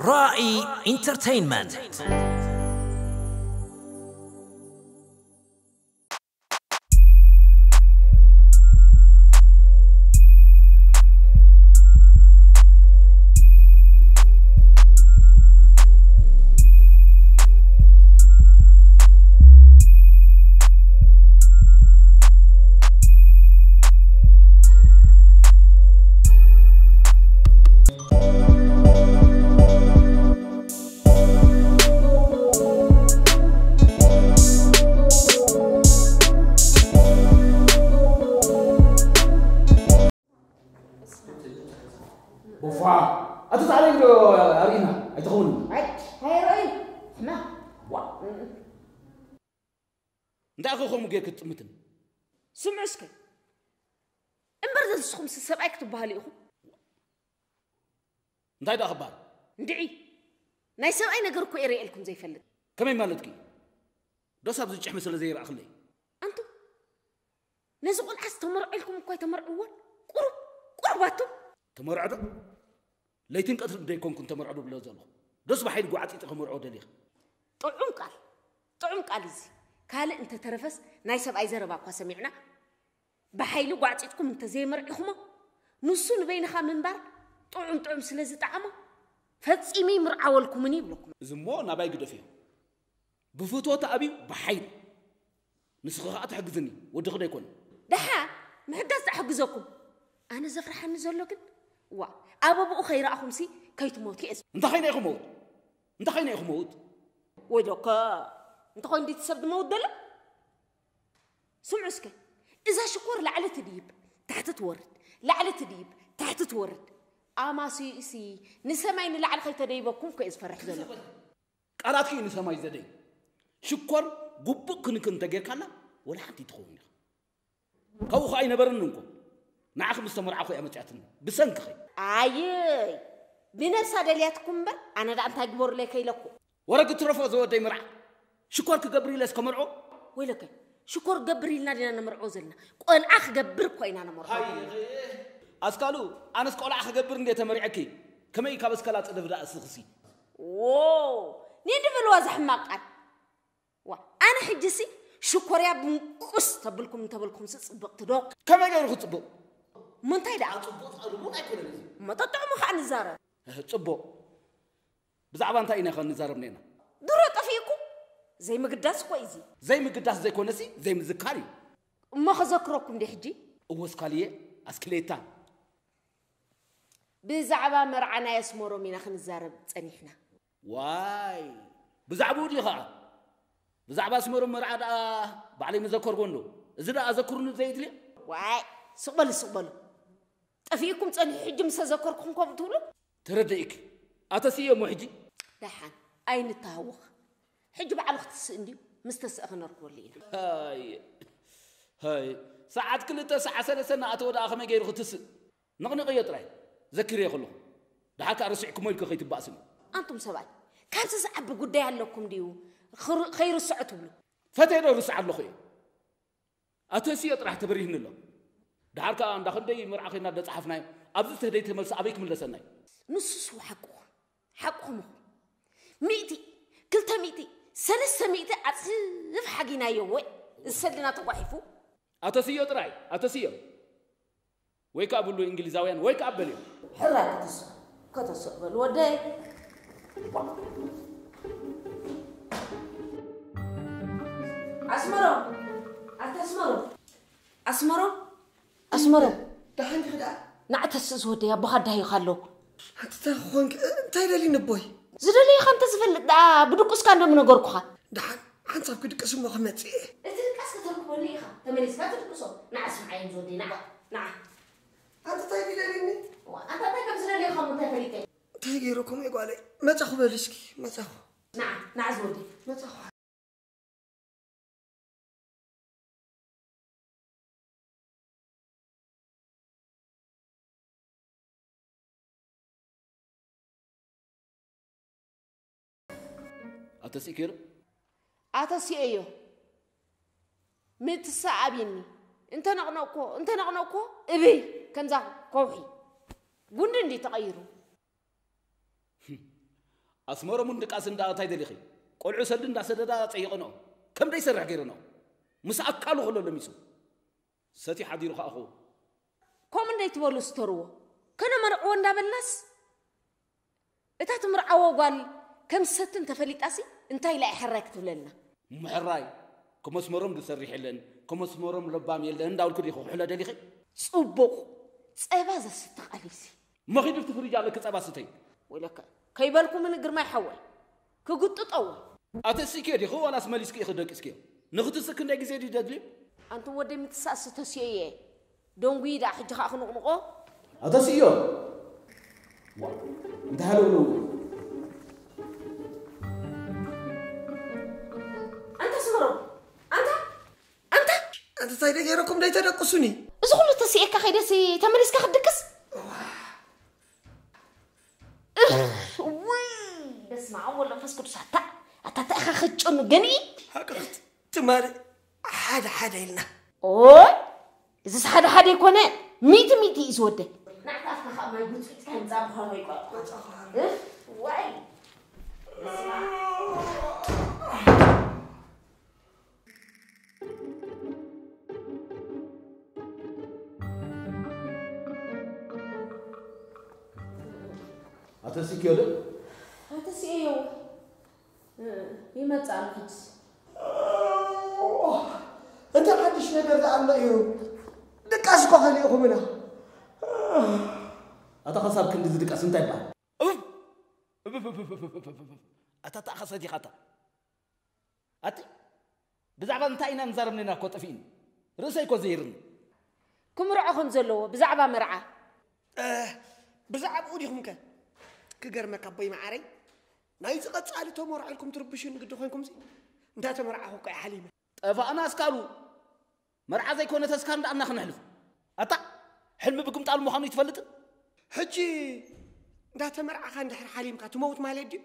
ራኢ ኢንተርቴይንመንት። ቦፋ፣ ኣቶ ሳዕረይ እንዶ ኣርእና ኣይትኸውን። ኣይ፣ ኣይረኣዩ። ሕማቕ። ዋ። እንታይ ኢኹ ከምኡ ጌርክ ትጥምትን? ስምዑ እስከ። እምበር ዘዝስኹምሲ ሰብኣይ ክትበሃሉ ኢኹም። እንታይ ደኣ ክበሃል? እንድዒ። ናይ ሰብኣይ ነገር እኮ እየ ርእየልኩም ዘይፈልጥ። ከመይ ማለትኪ? ዶስ ኣብዚ ጭሕሚ ስለ ዘይረኣኽለይ? ኣንቱም፣ ነዚ ቆልዓስ ተመርዖ ኢልኩም እኮ ኣይተመርዕዎን። ቁሩብ፣ ቁሩብ ኣቱም። ተመርዖ ዶ? ለይትን ቀትርን ደይኮንኩን ተመርዖ ድብሎ ዘለኹ። ዶስ ብሓይሊ ጓዕጺጢ ክመርዖ ደሊኺ? ጥዑም ቃል፣ ጥዑም ቃል እዚ። ካልእ እንተተረፈስ ናይ ሰብኣይ ዘረባ እኳ ሰሚዕና፣ ብሓይሊ ጓዕጺጥኩም እንተዘይመርዒኹሞ፣ ንሱ ንበይንኻ ምንባር ጥዑም ጥዑም ስለ ዝጠዓሞ፣ ፈጺመ ይምርዓወልኩምን ይብለኩም። እዚ እሞ ናባይ ግደፍዮ። ብፍትወት ኣብዩ ብሓይሊ። ንስኺ ኸኣ ትሕግዝኒ፣ ወድኺ ዶ ኣይኮነን? ደሓን፣ ምሕጋዝ ትሕግዘኩም። ኣነ ዘፍርሓኒ ዘሎ ግን፣ ዋ፣ ኣበብኡ ከይረኣኹምሲ ከይትሞቱ እየ ዝ- እንታይ ኸይነ ኢኹ መውት? እንታይ ኸይነ ኢኹ መውት? ወይ ዶከ፣ እንተኾይኑ ድዩ እቲ ሰብ ድመውት ዘሎ? ስምዑ እስከ፣ እዛ ሽኮር ላዕሊ ትድይብ፣ ታሕቲ ትወርድ፣ ላዕሊ ትድይብ፣ ታሕቲ ትወርድ። ኣማሲዩሲ ንሰማይ ንላዕሊ ከይተደይበኩም እኮ እየ ዝፈርሕ ዘሎ። ቃላትኪ እዩ ንሰማይ ዘደይ። ሽኮር ግቡእ ክንክን እንተጌርካላ ወላ ሓንቲ ትኸውን ኢኻ። ካብኡ ኸኣ ኣይነበረንን እኮ። ንዓኺ ምስ ተመርዓኹ እያ መጺኣትኒ። ብሰንክኺ። ኣየ፣ ብነብሳ ደልያትኩም እምበር፣ ኣነ ደኣ እንታይ ግበሩለይ ከኢለኩ። ወረ ግትረፎ ዝወደይ መርዓ። ሽኮር ክገብር ኢለስ ከመርዖ? ወይለከ፣ ሽኮር ገብር ኢልና ዲና ነመርዖ ዘለና? ቆልዓ ክገብር እኮ ኢና ነመርዖ ዘለና። ኣስካሉ፣ ኣነስ ቆልዓ ክገብር እንዴ ተመሪዐኪ? ከመይ ካብ እስከላ ጽደፍ ደኣ እስኽሲ? ዎ፣ ኔ ድበልዋ እዛ ሕማቕ ቃል። ዋ፣ ኣነ ሕጂሲ ሽኮርያ ብንቁስ ተብልኩም እንተበልኩምሲ ጽብቕቲ ዶ? ከመይ ገይሩ ክጽብቕ? እሞ እንታይ ደኣ? ጽቡቕ ትቐርቡን ኣይኮነን እዚ። እሞ ጠጥዑሙ ኸኣ ንዛረብ። እህ፣ ጽቡቕ። ብዛዕባ እንታይ ኢና ኸ ንዛረብ ኔርና? ድሮ ጠፊእኩም? ዘይምግዳስ እኮ እዩ እዚ። ዘይምግዳስ ዘይኮነሲ ዘይምዝካር እዩ። እሞ ኸዘክረኩም ድየ ሕጂ? እወ እስካልየ፣ ኣስክሌታ። ብዛዕባ መርዓ ናይ ኣስመሮም ኢና ክንዛረብ ጸኒሕና። ዋይ፣ ብዛዕባኡ ድዩ ኸዓ? ብዛዕባ ኣስመሮም መርዓ ደኣ ባዕለይ ምዘከርዎ እንዶ። እዚ ደኣ ኣዘክሩኒ ብዘየድልዮ? ዋይ፣ ስቕ በሉ፣ ስቕ በሉ። ጠፊእኩም ጸኒሑ ሕጂ ምስ ተዘከርኩም ከምኡ ትብሉ? ተረዲእኪ። ኣተስእዮ እሞ ሕጂ? ደሓን፣ ኣይንተሃወኽ። ሕጂ ባዕሉ ክትስእ እንድዩ፣ ምስ ተስአ ክነርክበሉ ኢና። ሃይ፣ ሃይ፣ ሰዓት ክልተ፣ ሰዓት ሰለስተ እናኣተወ ደኣ ከመይ ገይሩ ክትስእ? ነቕንቕዮ ጥራይ፣ ዘኪርዮ ከለኹ። ደሓር ከኣ ረሲዕኩሞ ኢልኪ ከይትባእስኒ። ኣንቱም ሰብኣይ፣ ካብዚ ዝዓቢ ጉዳይ ኣለኩም ድዩ? ኽር-፣ ኸይርስዖ ትብሉ? ፈትየ ዶ ርስዓ ኣለኹ እየ? ኣተስዮ ጥራሕ ተበሪህኒ ኣሎ። ደሓር ከኣ እንዳ ክንደይ መርዓ ኸይድና ደጸሓፍናዮ። ኣብዚ ተደይ ተመልሲ ኣበይ ክምለሰና እዩ? ንሱስ ሓቅኹም፣ ሓቅኹም ኢኹም። ሚእቲ፣ ክልተ ሚእቲ፣ ሰለስተ ሚእቲ ዓጽፍ ሓጊናዮ ወይ እዚ ሰድና ተጓሒፉ። ኣተስዮ ጥራይ፣ ኣተስዮ። ወይ ከኣ ብሉ እንግሊዛውያን፣ ወይ ከኣ በልዮ። ሕራይ ከተስእ፣ ከተስእ በሉ ወደይ። ኣስመሮም፣ ኣታ ኣስመሮም። ኣስመሮም፣ ኣስመሮም። ደሓን ዲኺ ደኣ? ንዓ ተስእ ዝወደይ፣ ኣቦኻ ዳሂኻ ኣሎ። ኣቲ እንታይ ክኾንክ፣ እንታይ ደልዩ ንቦይ? ዝደለዮ ኸ እንተ ዝፈልጥ ደኣ ብድቁስካ እንዶ ምነገርኩኻ። ደሓን፣ ሓንሳብ ክድቅስ እሞ ክመጽእ እየ። እቲ ድቃስ ከተርክበሉ ኢኻ፣ ተመሊስካ ትድቅሶ። ንዓ ስምዓዮም ዝወደይ፣ ንዓ፣ ንዓ። ኣቲ እንታይ ድደልዩኒ? ዋ፣ ኣንታ እንታይ ከም ዝደልዮ ኸም እንታይ ፈሊጠ? እንታይ ገይረኩም እየ ጓለይ? መጻኹ በሊ እስኪ፣ መጻኹ። ንዓ፣ ንዓ ዝወደይ። መጻኹ። ኣተሲእክዮ ዶ? ኣተሲኤዮ። ምትሳእ ኣብይኒ። እንተ ነቕነቕኮ፣ እንተ ነቕነቕኮ፣ እብይ፣ ከምዛ ከውሒ። ጉንዲ እንዲ ተቐይሩ። ኣስመሮም እውን ድቃስ እንዳ እንታይ ደሊኺ? ቆልዑ ሰልዲ እንዳሰደዳ ጸይቐንኦ። ከም ደይሰርሕ ገይረንኦ። ምስ ኣካሉ ከሎ ለሚሱ። ሰትዩ ሓዲሩ ከኣ ኸው። ከምኡ እንደይትበሉ ስተርዎ። ከነመርዕዎ እንዳበልናስ፣ እታ ትምርዓዎ ጓል ከም ሰቲ እንተፈሊጣሲ፣ እንታይ ኢላ እያ ሕራይ ክትብለልና? ምሕራይ፣ ከመስመሮም ዝሰርሕ የለን፣ ከመስመሮም ለባም የለን እንዳበልኩ ዲኹ ክሕሎ ደሊኺ? ጽቡቕ፣ ጸባ ዘስቲ ቃልሲ። መኺድ ኣብቲ ፍሪጅ ኣለኪ ጸባ ስተይ። ወይለከ፣ ከይበልኩ ምን ግርማይ ሓወይ፣ ክጉጥጠዎ። ኣተሲእክዮ ዲኺ ዋላስ መሊስኪ ኢኺ ደቂስክዮ? ንኽትስኪ ክንደይ ግዜ ድዩ ደድልዩ? ኣንቱም ወደይ ምትሳእሲ ተሲኦየ። ደንጉዩ ደኣ ሕጂ ኸኣ ክንቕንቖ። ኣተሲእዮ። ዋ፣ እንታይ ሃለውለው? ኣንታ ስመሮም፣ ኣንታ፣ ኣንታ። ኣንታ እንታይ ደገይረኩም ደይተደቅሱኒ? እዚ ኩሉ ተሲኤካ ከይደሲ ተመሊስካ ክትድቅስ? እህ፣ ውይ፣ በስመ ኣብ ወወልድ ወመንፈስ ቅዱስ። ኣታ፣ ኣታ፣ ኣታ ኢኻ ክትጨኑ ገንኢ? ሃቅኽት ትማሊ ሓደ ሓደ ኢልና። ኦይ፣ እዚስ ሓደ ሓደ ኣይኮነ፣ ሚእቲ ሚእቲ እዩ ዝወደ። ናዕታ ኣፍካ ካብ ማይ ጉጽጉጽ ከምጻ ምዃኑ ኣይቆርቆር። እፍ፣ ዋይ። በስመ ኣብ። ኣተሲእክዮ ዶ? ኣተሲኤዮ። እ፣ ይመጽእ ኣሎ ሕጅስ። እንታይ ሓድሽ ነገር ዝኣሎ እዩ? ድቃስ እኮ ከሊእኹምና። ኣታ ኸሳብ ክንዲ ዝድቀስ እንታይ ይበሃል? እፍ! እፍ! እፍ! እፍ! እፍ! እፍ! እፍ! ኣታ ተኣኸ ሰቲኻታ። ኣቲ ብዛዕባ እንታይ ኢና ንዛረብ ነና እኮ ጠፊእኒ። ርእሰይ እኮ ዘይርኒ። ክምርዖ ከም ዘለዎ ብዛዕባ መርዓ። እ፣ ብዛዕባኡ ዲኹም ከ? ክገርመካ ኣቦይ መዓረይ፣ ናይዚ ቀጻሊ ተመርዖ ኢልኩም ትርብሹኒ ግዲ ኮይንኩምሲ፣ እንዳተመርዓኹ እኮ እየ ሓሊመ። ጠፋእና ኣስካሉ። መርዓ ዘይኮነ ተስካር እንዳኣና ክነሕልፍ። ኣታ ሕልሚ ብግምጣል ምዃኑ ይትፈልጥን? ሕጂ እንዳተመርዓኻ እንድሕር ሓሊምካ ትመውት ማለት ድዩ?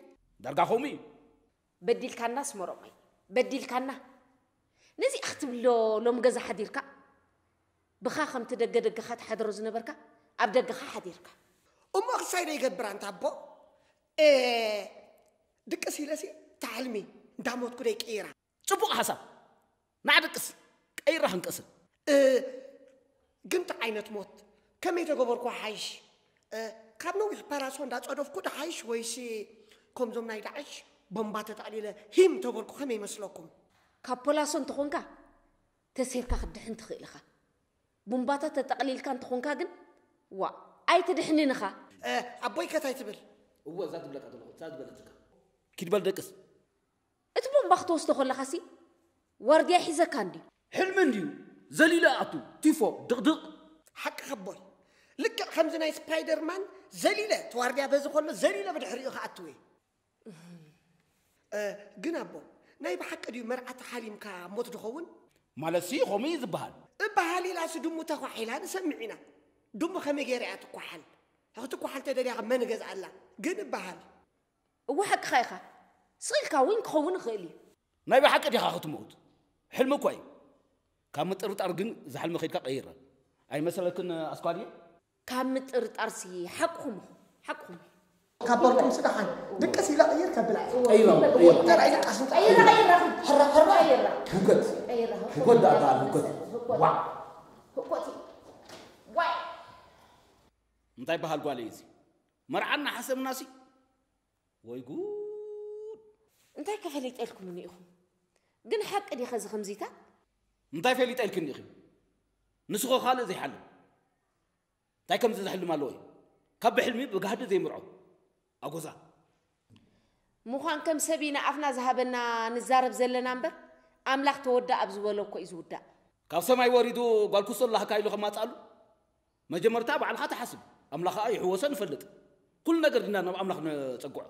ዳርጋ ከምኡ እዩ። በዲልካና ስመሮመይ፣ በዲልካና። ነዚኣ ክትብሎ ሎም ገዛ ሓዲርካ፣ ብኻ ከምቲ ደገ ደገኻ ትሓድሮ ዝነበርካ፣ ኣብ ደገኻ ሓዲርካ። እሞ ክሳይ ዶ ይገብር ኣንታ ኣቦ? ኤ፣ ድቅስ ኢለሲ፣ እታ ሕልሚ፣ እንዳሞትኩ ዶ ይቅይራ? ጽቡቕ ሓሳብ። ንዓ ድቅስ፣ ቀይራ ክንቀስን። እ፣ ግን እንታይ ዓይነት ሞት? ከመይ ተገበርኩ ሓይሽ? እ፣ ካብ ነዊሕ ፓላሶ እንዳጸደፍኩ ድሓይሽ ወይሲ ከምዞም ናይ ዳዕሽ ቦምባ ተጠቕሊለ ሂም ተበልኩ ከመይ ይመስለኩም? ካብ ፖላሶ እንተኾንካ ተሴርካ ክትድሕን ትኽእል ኢኻ። ቡምባታት ተጠቕሊልካ እንተኾንካ ግን ዋእ ኣይትድሕንን ኢኻ። እ፣ ኣቦይ ከ እንታይ ትብል? እወ እዛ ትብለካ ዘለኹ እዛ ዝበለትካ። ኪድ በል ደቅስ። እቲ ቦምባ ክትወስዶ ከለኻሲ ዋርድያ ሒዘካ እንድዩ። ሕልሚ እንድዩ። ዘሊለ ኣቱ ቲፎ ድቕድቕ። ሓቅኻ ኣቦይ። ልክዕ ከምዚ ናይ ስፓይደርማን ዘሊለ እቲ ዋርድያ በዚ ከሎ ዘሊለ ብድሕሪኡ ክኣትው እየ። እ፣ ግን ኣቦ ናይ ብሓቂ ድዩ መርዓ ተሓሊምካ ሞት ድኸውን? ማለትሲ ኸምኡ እዩ ዝበሃል። እበሃል ኢላሲ ድሙ ተኳሒላ ንሰምዕ ኢና። ድሙ ከመይ ገይራ እያ ትኳሓል? ክትኳሓል ተደልያ ከ መን እገዝኣላ? ግን እበሃል። እወ ሓቅኻ ኢኻ። ስቕ ኢልካ እውን ክኸውን ይኽእል እዩ። ናይ ብሓቂ ዲኻ ክትመውት? ሕልሚ እኳ እዩ። ካብ ምጥርጣር ግን እዛ ሕልሚ ከይድካ ቀይራ። ኣይመሰለክን ኣስኳልየ? ካብ ምጥርጣርሲ ሓቅኹም ኢኹም። ሓቅኹም። ካብ በርኩም ስደሓን ድቅስ ኢለ ቀይር ከብላ። ቀይራ፣ ቀይራ። እንተ ራእይ ድቃስ እንተ ቀይራ፣ ቀይራ። ሕራ፣ ሕራ። ቀይራ። ህውከት። ቀይራ። ህውከት ደኣ በዓል ህውከት። ህውከት። ዋዕ። ህውከት እዩ። ዋይ። እንታይ በሃል ጓለይ እዚ? መርዓና ሓሰብናሲ? ወይ ጉድ! እንታይ ከፈሊጠልኩምኒ ኢኹም? ግን ሓቂ ዲኸ እዚ ከምዚታት? እንታይ ፈሊጠልክኒ ኢኺ? ንስኾ ካልእ ዘይሓልም። እንታይ ከምዚ ዝሕልም ኣለዎ እዩ? ካብ ብሕልሚ ብጋህዲ ዘይምርዖ። ኣጎዛ። ምዃን ከም ሰብ ኢና ኣፍና ዝሃበና ንዛረብ ዘለና እምበር፣ ኣምላኽ ተወድእ ኣብ ዝበሎ እኮ እዩ ዝውዳእ። ካብ ሰማይ ወሪዱ ጓል ኩሶ ኣላህካ ኢሉ ከማጽኣሉ? መጀመርታ ባዕልኻ ትሓስብ፣ ኣምላኽ ኸኣ ይሕወሶ ንፈልጥ። ኩሉ ነገር ድና ናብ ኣምላኽ ነጸግዖ።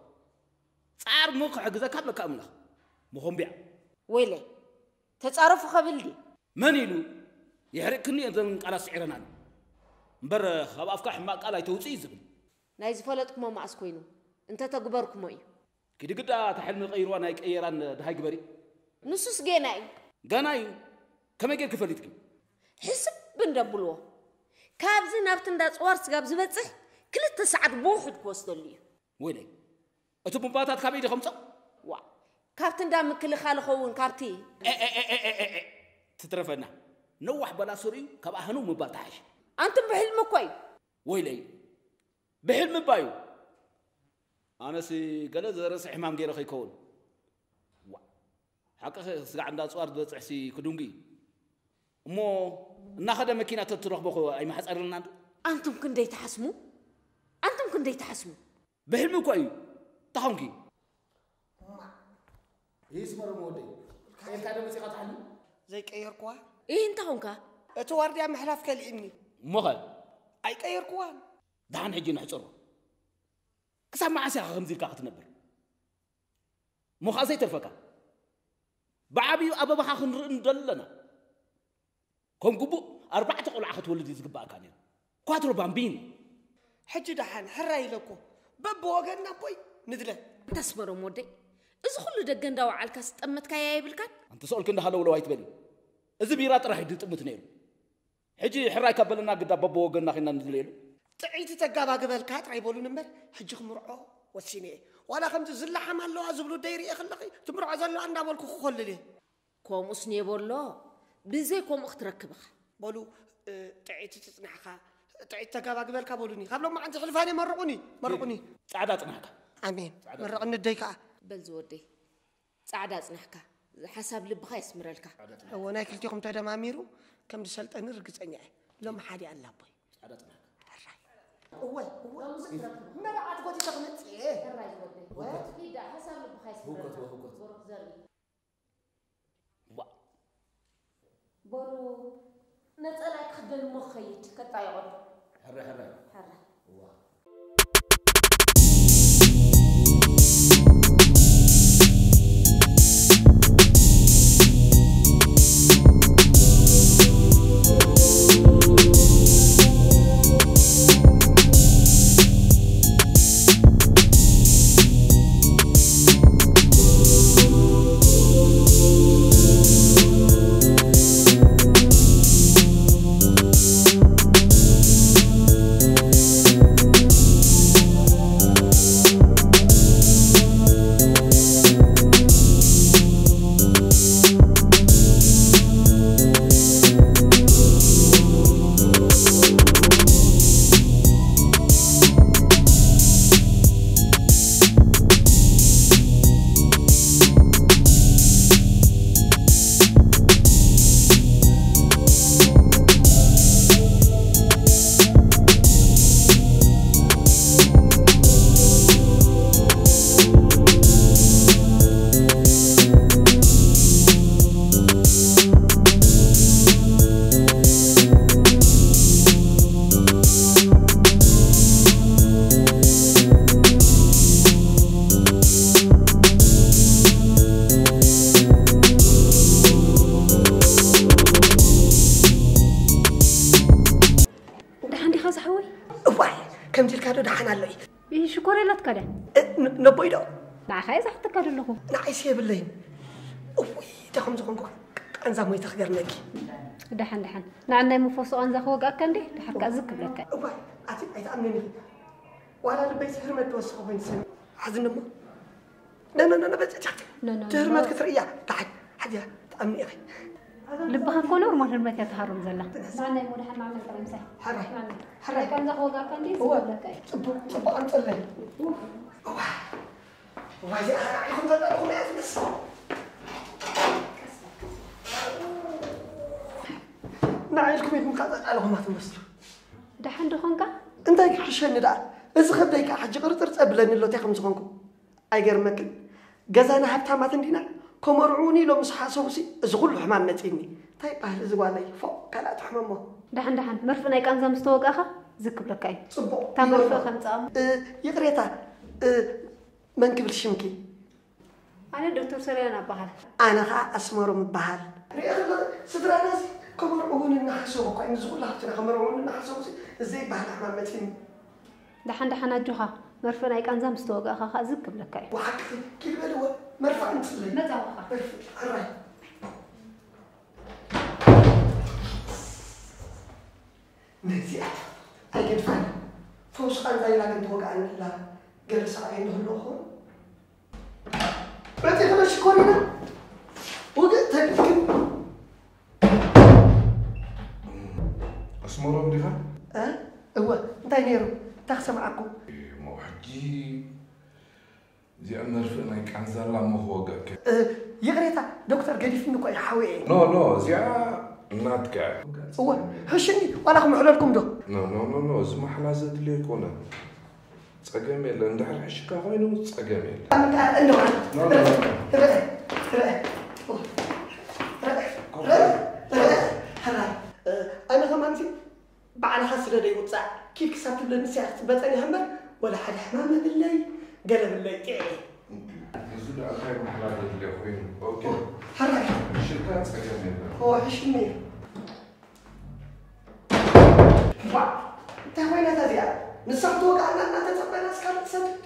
ጻዕር እሞ ክሕግዘካ ኣለካ ኣምላኽ። መኾምቢያ። ወይለይ፣ ተጻረፉ ከብል ድዩ? መን ኢሉ? የሕሪቕክኒ እየን እዘን ቃላት ስዒረናኒ። እምበር ካብ ኣፍካ ሕማቕ ቃል ኣይተውጽእ እዩ ዝብል። ናይ ዝፈለጥኩሞ መኣስ ኮይኑ፣ እንተ ተግበርኩሞ እዩ። ኪዲ ግዳ እታ ሕልሚ ቀይርዋ ናይ ቀየራን ድሃይ ግበሪ። ንሱስ ጌና እዩ። ገና እዩ። ከመይ ጌርኪ ፈሊጥኪ? ሕስብ እንደብልዎ። ካብዚ ናብቲ እንዳ ጽዋር ስጋብ ዝበጽሕ ክልተ ሰዓት ብውሑድ ክወስደሉ እዩ። ወይለይ፣ እቲ ቡምባታት ካበይ ዶ ከምጾ? ዋ፣ ካብቲ እንዳ ምክልኻል ኸውን ካብቲ ትትረፈና። ነዋሕ በላ ስሪኡ ካብ ኣህኑ ምባል ተሓሽ። ኣንቱም ብሕልሚ እኮ እዩ። ወይለይ፣ ብሕልሚ ባዩ። ኣነሲ ገለ ዘረሲ ሕማም ገይረ ከይከውን። ዋ፣ ሓቂ ስጋዕ እንዳ ጽዋር ዝበጽሕሲ ክዱንጊ። እሞ እናኸደ መኪና ተትረኽቦ ኸ ኣይመሓጸርልናን ዶ? ኣንቱም ክንደይ ትሓስሙ? ኣንቱም ክንደይ ትሓስሙ? ብሕልሚ እኮ እዩ። ተኾንኪ። ይስመሮም ወደይ። ቀይርካ ዶ መጺኻ ትሓልም? ዘይቀየርኩዋ። ይህ እንታይ ኾንካ? እቲ ዋርድያ ምሕላፍ ከልኢኒ። እሞኸ? ኣይቀየርኩዋን። ደሓን ሕጂ ንሕጽሮ። ክሳብ መዓስ ኢኻ ከምዚ ኢልካ ክትነብር? እሞ ኸኣ ዘይተርፈካ። ብዓብዩ ኣበባኻ ክንርኢ ንደሊ ኣለና። ከም ግቡእ ኣርባዕተ ቆልዓ ክትወልድ እዩ ዝግባኣካ ነይሩ። ኳትሮ ባምቢኒ። ሕጂ ደሓን ሕራይ ኢለ እኮ በብወገንና እኮይ ንድለ። ኣስመሮም ወደይ፣ እዚ ኩሉ ደገ እንዳወዓልካ ዝጠመትካያ የብልካን? ኣንቲ ሰኦልኪ እንዳ ሃለውለው ኣይትበሊ። እዚ ቢራ ጥራሕ እዩ ዝጥምት ነይሩ። ሕጂ ሕራይ ካብ በለና ግዳ በብወገንና ኺንና ንድለየሉ። ጥዕይቲ ተጋባግበልካ ጥራይ በሉኒ እምበር ሕጂ ክምርዖ ወሲነ እየ። ዋላ ከምዚ ዝለሓም ኣለዋ ዝብሉ ደይርእየ ከለኺ ትምርዖ ዘለዋ እንዳበልኩ ክኾልል እየ። ከምኡስ ኔቦ ኣሎ፣ ብዘይ ከምኡ ክትረክብ ኢኻ። በሉ ጥዕይቲ ትጽናሕካ፣ ጥዕይቲ ተጋባግበልካ በሉኒ። ካብ ሎማዓንቲ ሕልፋኒ መርቑኒ፣ መርቑኒ። ጻዕዳ ጽናሕካ። ኣሜን። መርቕኒ ኣደይ ከኣ። በል ዝወደይ፣ ጻዕዳ ጽናሕካ፣ ሓሳብ ልብኻ የስምረልካ። እወ፣ ናይ ክልቲኹም ተደማሚሩ ከም ዝሰልጠኒ ርግጸኛ እየ። ሎሚ ሓዲኣ ኣላ ኣቦይ። ጻዕዳ ጽናሕካ። ሕራይ። እወ፣ እወ፣ መርዓት ጎቲተ ክመጽእ እየ። ሕራይ ዝወደይ። ኪዳ፣ ሓሳብ ልብኻ የስምረልካ። ህውከት፣ ህውከት። ብሩኽ ዘርኢ። ዋእ! በሉ ነጸላይ ክኽደን እሞ ክኸይድ፣ ከጣይቖ። ሕራይ፣ ሕራይ። ሕራይ። እዋ። ደሓን ዲኻ ዝሓወይ? እዋይ፣ ከምዚ ኢልካ ዶ ደሓን ኣሎ እዩ? ይህ ሽኮር የላትካ ድያ? እ፣ ን-፣ ነቦይ ዶ? ንዓኻ እየ ዝሓተካ ዘለኹ። ንዓይሲ የብለይን። እውይ፣ እንታይ ከም ዝኾንኩ ቃንዛ ሞይተ ክገርመኪ። ደሓን፣ ደሓን። ንዓናይ መፈሶ ቃንዛ ክወግኣካ እንዴ? ደሓር ከኣ ዝግ ክብለካ። እዋይ፣ ኣቲ ኣይትኣምንን ኢኺ። ዋላ ልበይሲ ህርመት ትወስኾ ኮይኑ ሰሚ-፣ ሓዝኒ እሞ። ነ፣ ነ፣ ነ፣ ነ፣ በጽ-፣ ቻት። ነ፣ ነ፣ ነ። ትህርመት ክትርእያ። ታሓይ፣ ሓዚያ፣ ትኣምኒ ኢኺ። ልብኻ እኮ ኖርማል ህርመት እያ ትሃርም ዘላ። ንዓናይ እሞ ደሓን ማዕመል ጥራይ ምሳይ። ሕራይ። ማዕመል። ሕራይ። ቃንዛ ክወግኣካ እንዴ? እወ። ዝብለካ እዩ። ጽቡቕ፣ ጽቡቕ ኣምጸለይ። እዋ። እዋ፣ እዚኣ ራዒኹም ዘላልኹም እያ ትመስል። ንዓይ ኢልኩም ኢኹም ከኣ ዘላልኹማ ትመስሉ። ደሓን ዶ ኾንካ? እንታይ ክሕሸኒ ደኣ? እዚ ከብደይ ከኣ ሕጂ ቅርጥር ጸብለኒ ኣሎ፣ እንታይ ከም ዝኾንኩ። ኣይገርመክን? ገዛና ሃብታማት እንዲና፣ ከመርዕዉኒ ኢሎም ምስ ሓሰቡሲ፣ እዚ ኩሉ ሕማም መጺእኒ። እንታይ ይበሃል እዚ ጓለይ? ፎእ፣ ካልኣ ትሕመሞ። ደሓን፣ ደሓን፣ መርፍእ ናይ ቃንዛ ምስ ተወጋእኻ፣ ዝግ ክብለካ እዩ። ጽቡቕ፣ እታ መርፍእ ይበልዖ። ከምጽኣ እሞ። እ፣ ይቕሬታ፣ እ፣ መን ክብል ሽምኪ? ኣነ ዶክተር ሶልያና እበሃል። ኣነ ኸኣ ኣስመሮም እበሃል። ርኤ ከለኺ፣ ስድራናሲ ከመርዕዉኒ እናሓሰቡ እኳ እዮም፣ እዚ ኩሉ ሃብትና ከመርዕዉኒ እናሓሰቡሲ፣ እዚ ዘይበሃል ሕማም መጺእኒ። ደሓን ደሓን ኣጆኻ። መርፍእ ናይ ቃንዛ ምስ ተወጋእኻ ኸኣ ዝግ ክብለካ እዩ። ብሓቂ ኪድ በልዎ። መርፍእ ኣምፅለይ። መፃወኻ። መርፍእ፣ ሕራይ። ነዚኣ ኣይገድፋን። ፈውሲ ቃንዛ ኢላ ግን ተወግኣኒ ኣላ። ገለ ሳዕቤን ዶ ህልዎ ኾን? በፂ ክበሽ ኮሪና ውግእ ተልክም። ኣስመሮም ዲኻ? እ? እወ፣ እንታይ ነይሩ? እንታይ ክሰምዓኩም? እሞ ሕጂ እዚኣ መርፍእ ናይ ቃንዛላ እሞ ክወግኣካ። እ፣ ይቕሬታ፣ ዶክተር ገዲፍኒ እኮ እዩ ሓውየ። ኖ፣ ኖ፣ እዚኣ ናትካ እያ። እወ፣ ሕሽኒ፣ ዋላ ክምዕለልኩም ዶ? ኖ፣ ኖ፣ ኖ፣ ኖ፣ እዚ ማሕላ ዘድልዮ ኣይኮነን። ጸገም የለን። እንድሕር ሕሽካ ኮይኑ ጸገም የለን። ኣምጣ፣ እንደው፣ ኖ፣ ኖ፣ ኖ፣ ኖ። ርአ፣ ርአ፣ ርአ፣ ርአ፣ ርአ፣ ርአ፣ ሕራይ። እ፣ ኣነ ከማንሲ ባዕልኻ ስለ ደይውጻዕ፣ ኪድ ክሳብ ትብለኒ ንስኻ ክትጽበ ጸኒሐ እምበር፣ ወላ ሓደ ሕማም የብለይ፣ ገለ የብለይ፣ ጥዑይ እየ። እዚ ደኣ እንታይ ማሕላ ዘድልዮ ኮይኑ? ኦኬ። ሕራይ። ሽልካ ጸገም የለን። ኦ፣ ሕሽኒ እዩ። ዋ፣ እንታይ ኮይና እታ እዚኣ? ንሳ ክትወግኣና እናተጸበና እስካብ ትሰድድ?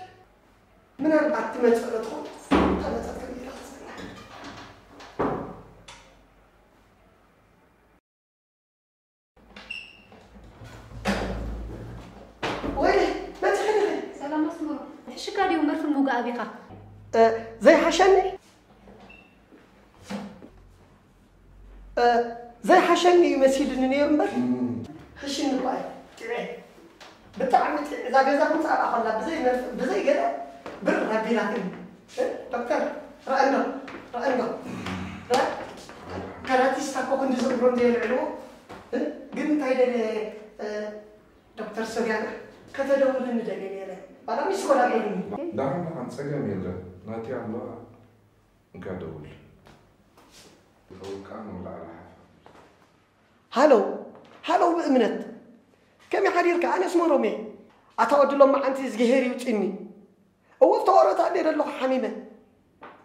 ምናልባት ትመጽእ ዶ ትኾን? እታ መጸት ከም ኢላ ትጸንሕ። ወይ፣ መጺኺ ዲኺ? ሰላም ኣስመሮ። ሕሽካ ድዩ መርፍእ ምውጋእ ኣቢኻ? እ፣ ዘይሓሸኒ? እ፣ ዘይሓሸኒ እዩ መሲልኒ ነይሩ እምበር። እም። ሕሽኒ እኳ እዩ። ጥዑይ። ብጣዕሚ ጥዑይ። እዛ ገዛ እውን ጻዕዳ ኮላ፣ ብዘይ መርፍእ፣ ብዘይ ገለ ብር ኣቢላትኒ። እ፣ ዶክተር፣ ረኣንዶ፣ ረኣንዶ። ረ-፣ ካራቲስታ እኮ ክንዲ ዝብሎም ዘየልዕልዎ። እ፣ ግን እንታይ ደለ፣ እ፣ ዶክተር ሶልያና፣ ከተደውልኒ ደልየ ነይረ። ባላ ሚስ ኮል ኣቢሉኒ። ደሓን፣ ደሓን፣ ጸገም የለን። ናተይ ኣሎ፣ እንካ ደውል። ይኸውን ከኣ ንላዕሊ ሓፍ። ሃሎ፣ ሃሎ ብእምነት። ከመይ ሓዲርካ? ኣነ ኣስመሮም እየ። ኣታ ወዲ ሎማዓንቲ እዝግሄር ይውፅኒ። እወ፣ ኣብታ ቆረታ እንድየ ዘለኹ ሓሚመ።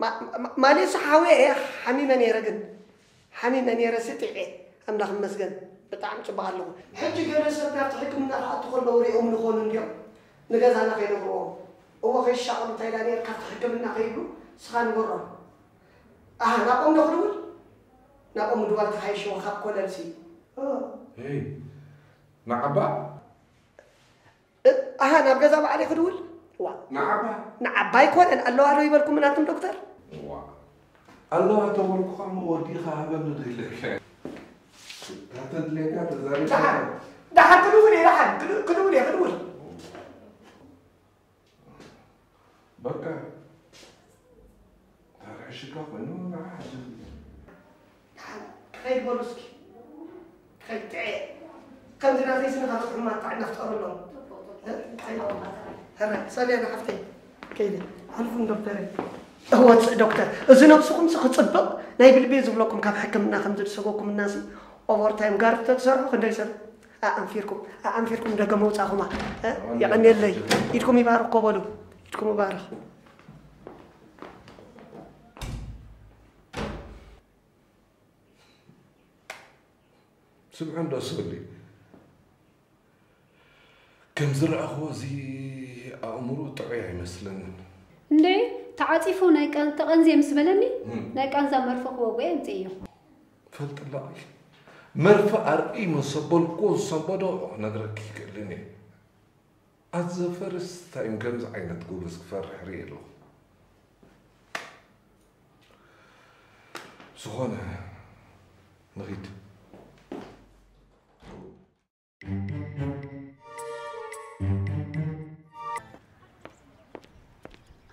ማ-፣ ማ-፣ ማለትሲ ሓውየ እየ ሓሚመ ነይረ፣ ግን ሓሚመ ነይረ ስጢዐ። ኣምላኽ ይመስገን፣ ብጣዕሚ ጽቡቕ ኣለኹ። ሕጂ ገለ ሰብ ናብቲ ሕክምና ክኣቱ ከለዉ ሪኦም ዝኾኑ እንድዮም ንገዛና ከይነግርዎም። እወ፣ ከይሻቐሉ እንታይ ኢላ ነይር ካብቲ ሕክምና ከይብሉ ንስኻ ንገሮም። ኣሃ፣ ናብኦም ዶ ክድውል? ናብኦም ምድዋል ተሓይሽዎ ካብ ኮለልሲ። እ። ሄይ፣ ንዓባ? እ፣ ኣሃ፣ ናብ ገዛ ባዕለይ ክድውል? ዋ። ንዓባ? ንዓባ ኣይኮነን፣ ኣለዋ ዶ ይበልኩም ናትም ዶክተር? ዋ። ኣለዋ ተበልኩኻ እሞ ወዲኻ ሃበኒ ዶ ኢለካ? እታ ተድልየካ ተዛሪብካ። ደሓን፣ ደሓን ክድውል እየ፣ ደሓን ክድ-፣ ክድውል እየ፣ ክድውል። በቃ። ታርዕሽካ ኮይኑ ንዓ ሓጅ። ደሓን ክኸይድ በሉ እስኪ። ክኸይድ ጥዐ። ከምዚ ናተይ ስኒ ካብ ጽሑማት ጥዕና ፍጠሩሎም። እ? ኸይድ። ሕራይ፣ ሰልያና ሓፍተይ። ከይደ። ኣልፉን ዶክተረይ። እወ፣ ዶክተር፣ እዚ ነብስኹምሲ ክጽብቕ ናይ ብልቤ ዝብለኩም ካብ ሕክምና ከም ዝድሰገኩም እናሲ ኦቨርታይም ጋርድ ተትሰርሑ ክንደይ ሰብ ኣኣንፊርኩም፣ ኣኣንፊርኩም ደገ መውጻኹማ። እ? የቐንየለይ። ኢድኩም ይባርክ እኮ በሉ። ኢድኩም ይባርክ። ስምዑ እንዶ ስብሊ። ከም ዝረኣኽዎ እዚ ኣእምሮ ጥዑይ ኣይመስለንን። እንዴ፣ ተዓጺፉ ናይ ቀን-፣ ተቐንዝየ ምስ በለኒ፣ እም። ናይ ቃንዛ መርፍእ ክወግኦ የምጽእዮ። ፈልጥላ፣ መርፍእ ኣርእይ መሰበልኩ ዝሰበዶ ክነግረኪ ይክእልን እየ። ኣት ዘ ፈርስት ታይም ከምዚ ዓይነት ጎበዝ ክፈርሕ ርኢ ኣለኹ። ዝኾነ፣ ንኺድ።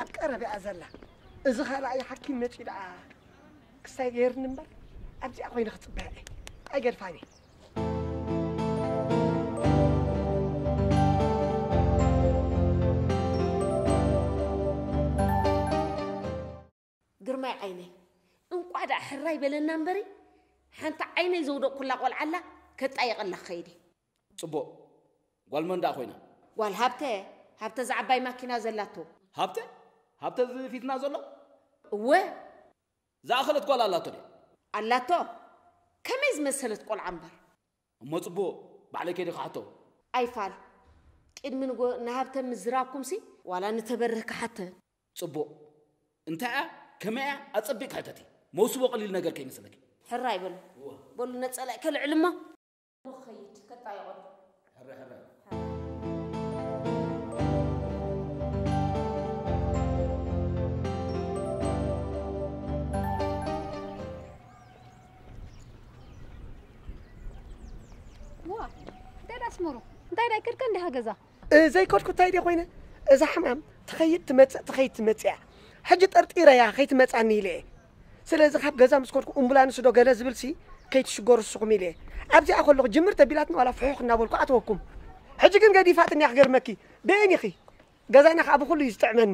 ኣብ ቀረባ እያ ዘላ። እዚ ካልኣይ ሓኪም መጺኡ ደኣ ክስታይ ገይርኒ እምበር፣ ኣብዚኣ ኮይነ ክጽበያ እየ። ኣይገድፋን እየ። ግርማይ ዓይነይ፣ እንቋዕ ደኣ ሕራይ በለና እምበሪ፣ ሓንቲ ዓይነይ ዘውደቕኩላ ቆልዓ ኣላ፣ ከጣይቐላ ክኸይድ እየ። ጽቡቕ። ጓል መን ደኣ ኮይና? ጓል ሃብተ፣ ሃብተ እዛ ዓባይ ማኪና ዘላቶ። ሃብተ? ሃብተ እዚ ፊትና ዘሎ? እወ። ዝኣኸለት ጓል ኣላቶ ድያ? ኣላቶ። ከመይ ዝመሰለት ቆልዓ እምበር። እሞ ጽቡቕ፣ ባዕለይ ከይደ ክሓቶ። ኣይፋል። ቅድሚ ንጎ ንሃብተ ምዝራብኩምሲ ዋላ ንተበርህ ክሓተ። ጽቡቕ። እንታይ እያ? ከመይ እያ? ኣጸቢቕ ሕተቲ። መውስቦ ቀሊል ነገር ከይመስለኪ። ሕራይ በሉ። እወ። በሉ ነጸላይ ከልዕል እሞ። እሞ ክኸይድ፣ ከጣየቖ። ሕረ፣ ሕረ። ዋ፣ እንታይ ዳስመሩ? እንታይ ዳይከድካ እንዲኻ ገዛ? እ፣ ዘይከድኩ እንታይ ድየ ኮይነ? እዛ ሕማም ትኸይድ ትመጽእ፣ ትኸይድ ትመጽእ እያ። ሕጂ ጠርጢረያ ከይትመጻኒ ኢለ እየ። ስለዚ ካብ ገዛ ምስ ከድኩ እምቡላንስ ዶ ገለ ዝብልሲ ከይትሽገሩ ንስኹም ኢለ እየ። ኣብዚኣ ከለኹ ጅምር ተቢላትኒ ዋላ ፍሑኽ እናበልኩ ኣተወኩም። ሕጂ ግን ገዲፋትኒ እያ ክገርመኪ። ደየን ኢኺ? ገዛና ከኣ ብኹሉ እዩ ዝጥዕመኒ።